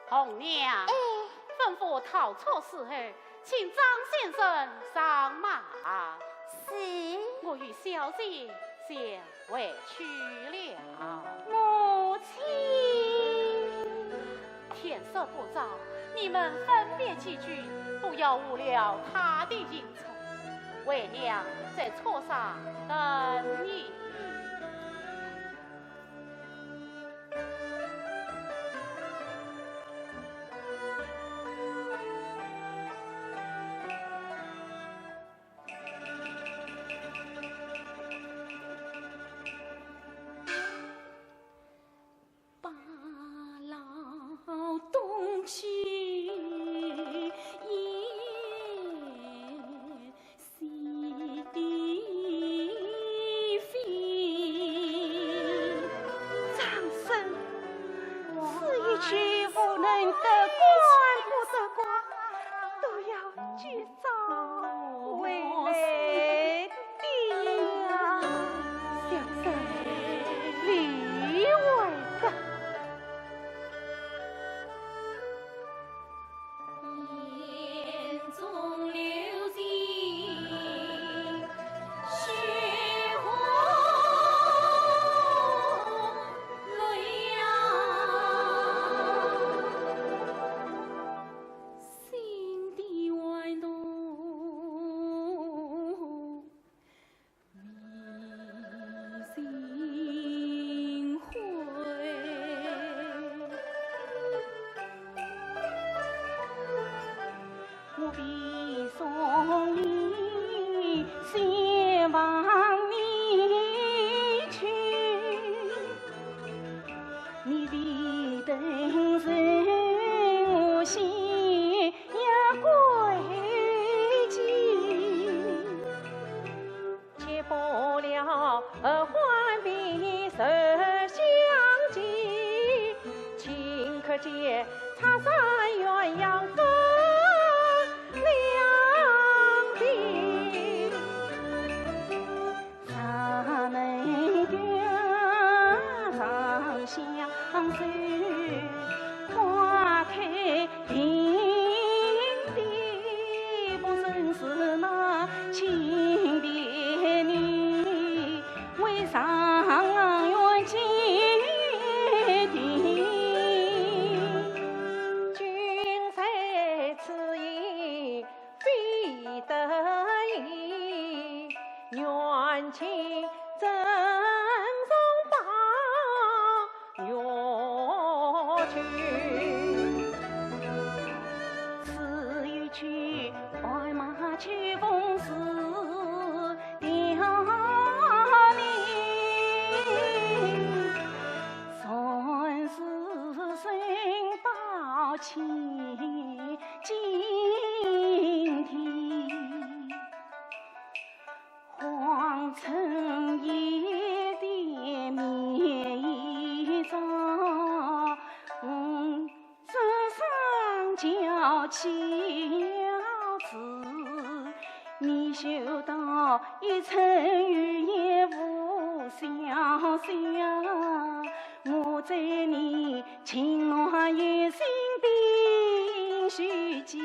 红娘，哎。吩咐套车伺候，请张先生上马。是。我与小姐先回去了。母亲。天色不早，你们分别几句，不要误了他的行程。为娘在车上等你。 张生，此一去无论得官不得官，都要及早回来的呀。小生理会的。此一去，白马秋风似飘零，船似水到千斤天。 荒村野地眠一朝，嗯，山上叫起鸟子，你修道一程语言无消息啊，我在你 情愿有心并须记，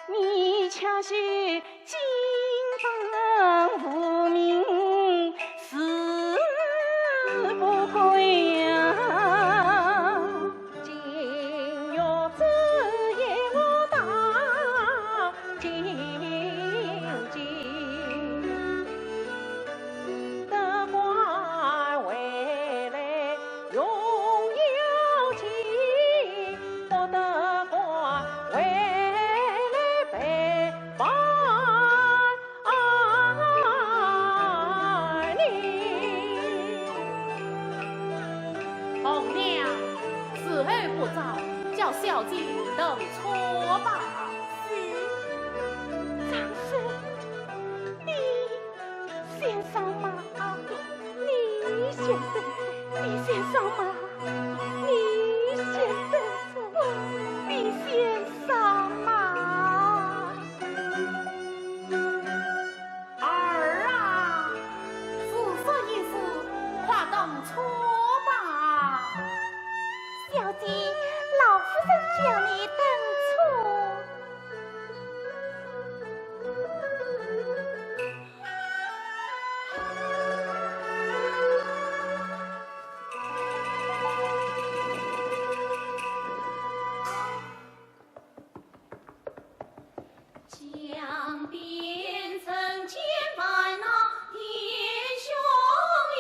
你却是金榜无名誓不归啊。金玉之言我道 金金，得官回来荣耀情，不得官回来被反逆。红娘，时候不早，叫小姐登车吧。 是，张生，你先上马，你先登，你先上马，你先登车，你先上马。儿啊，是说一声，快登车吧。小姐，老夫人叫你登车。 江边曾见烦恼天下雨。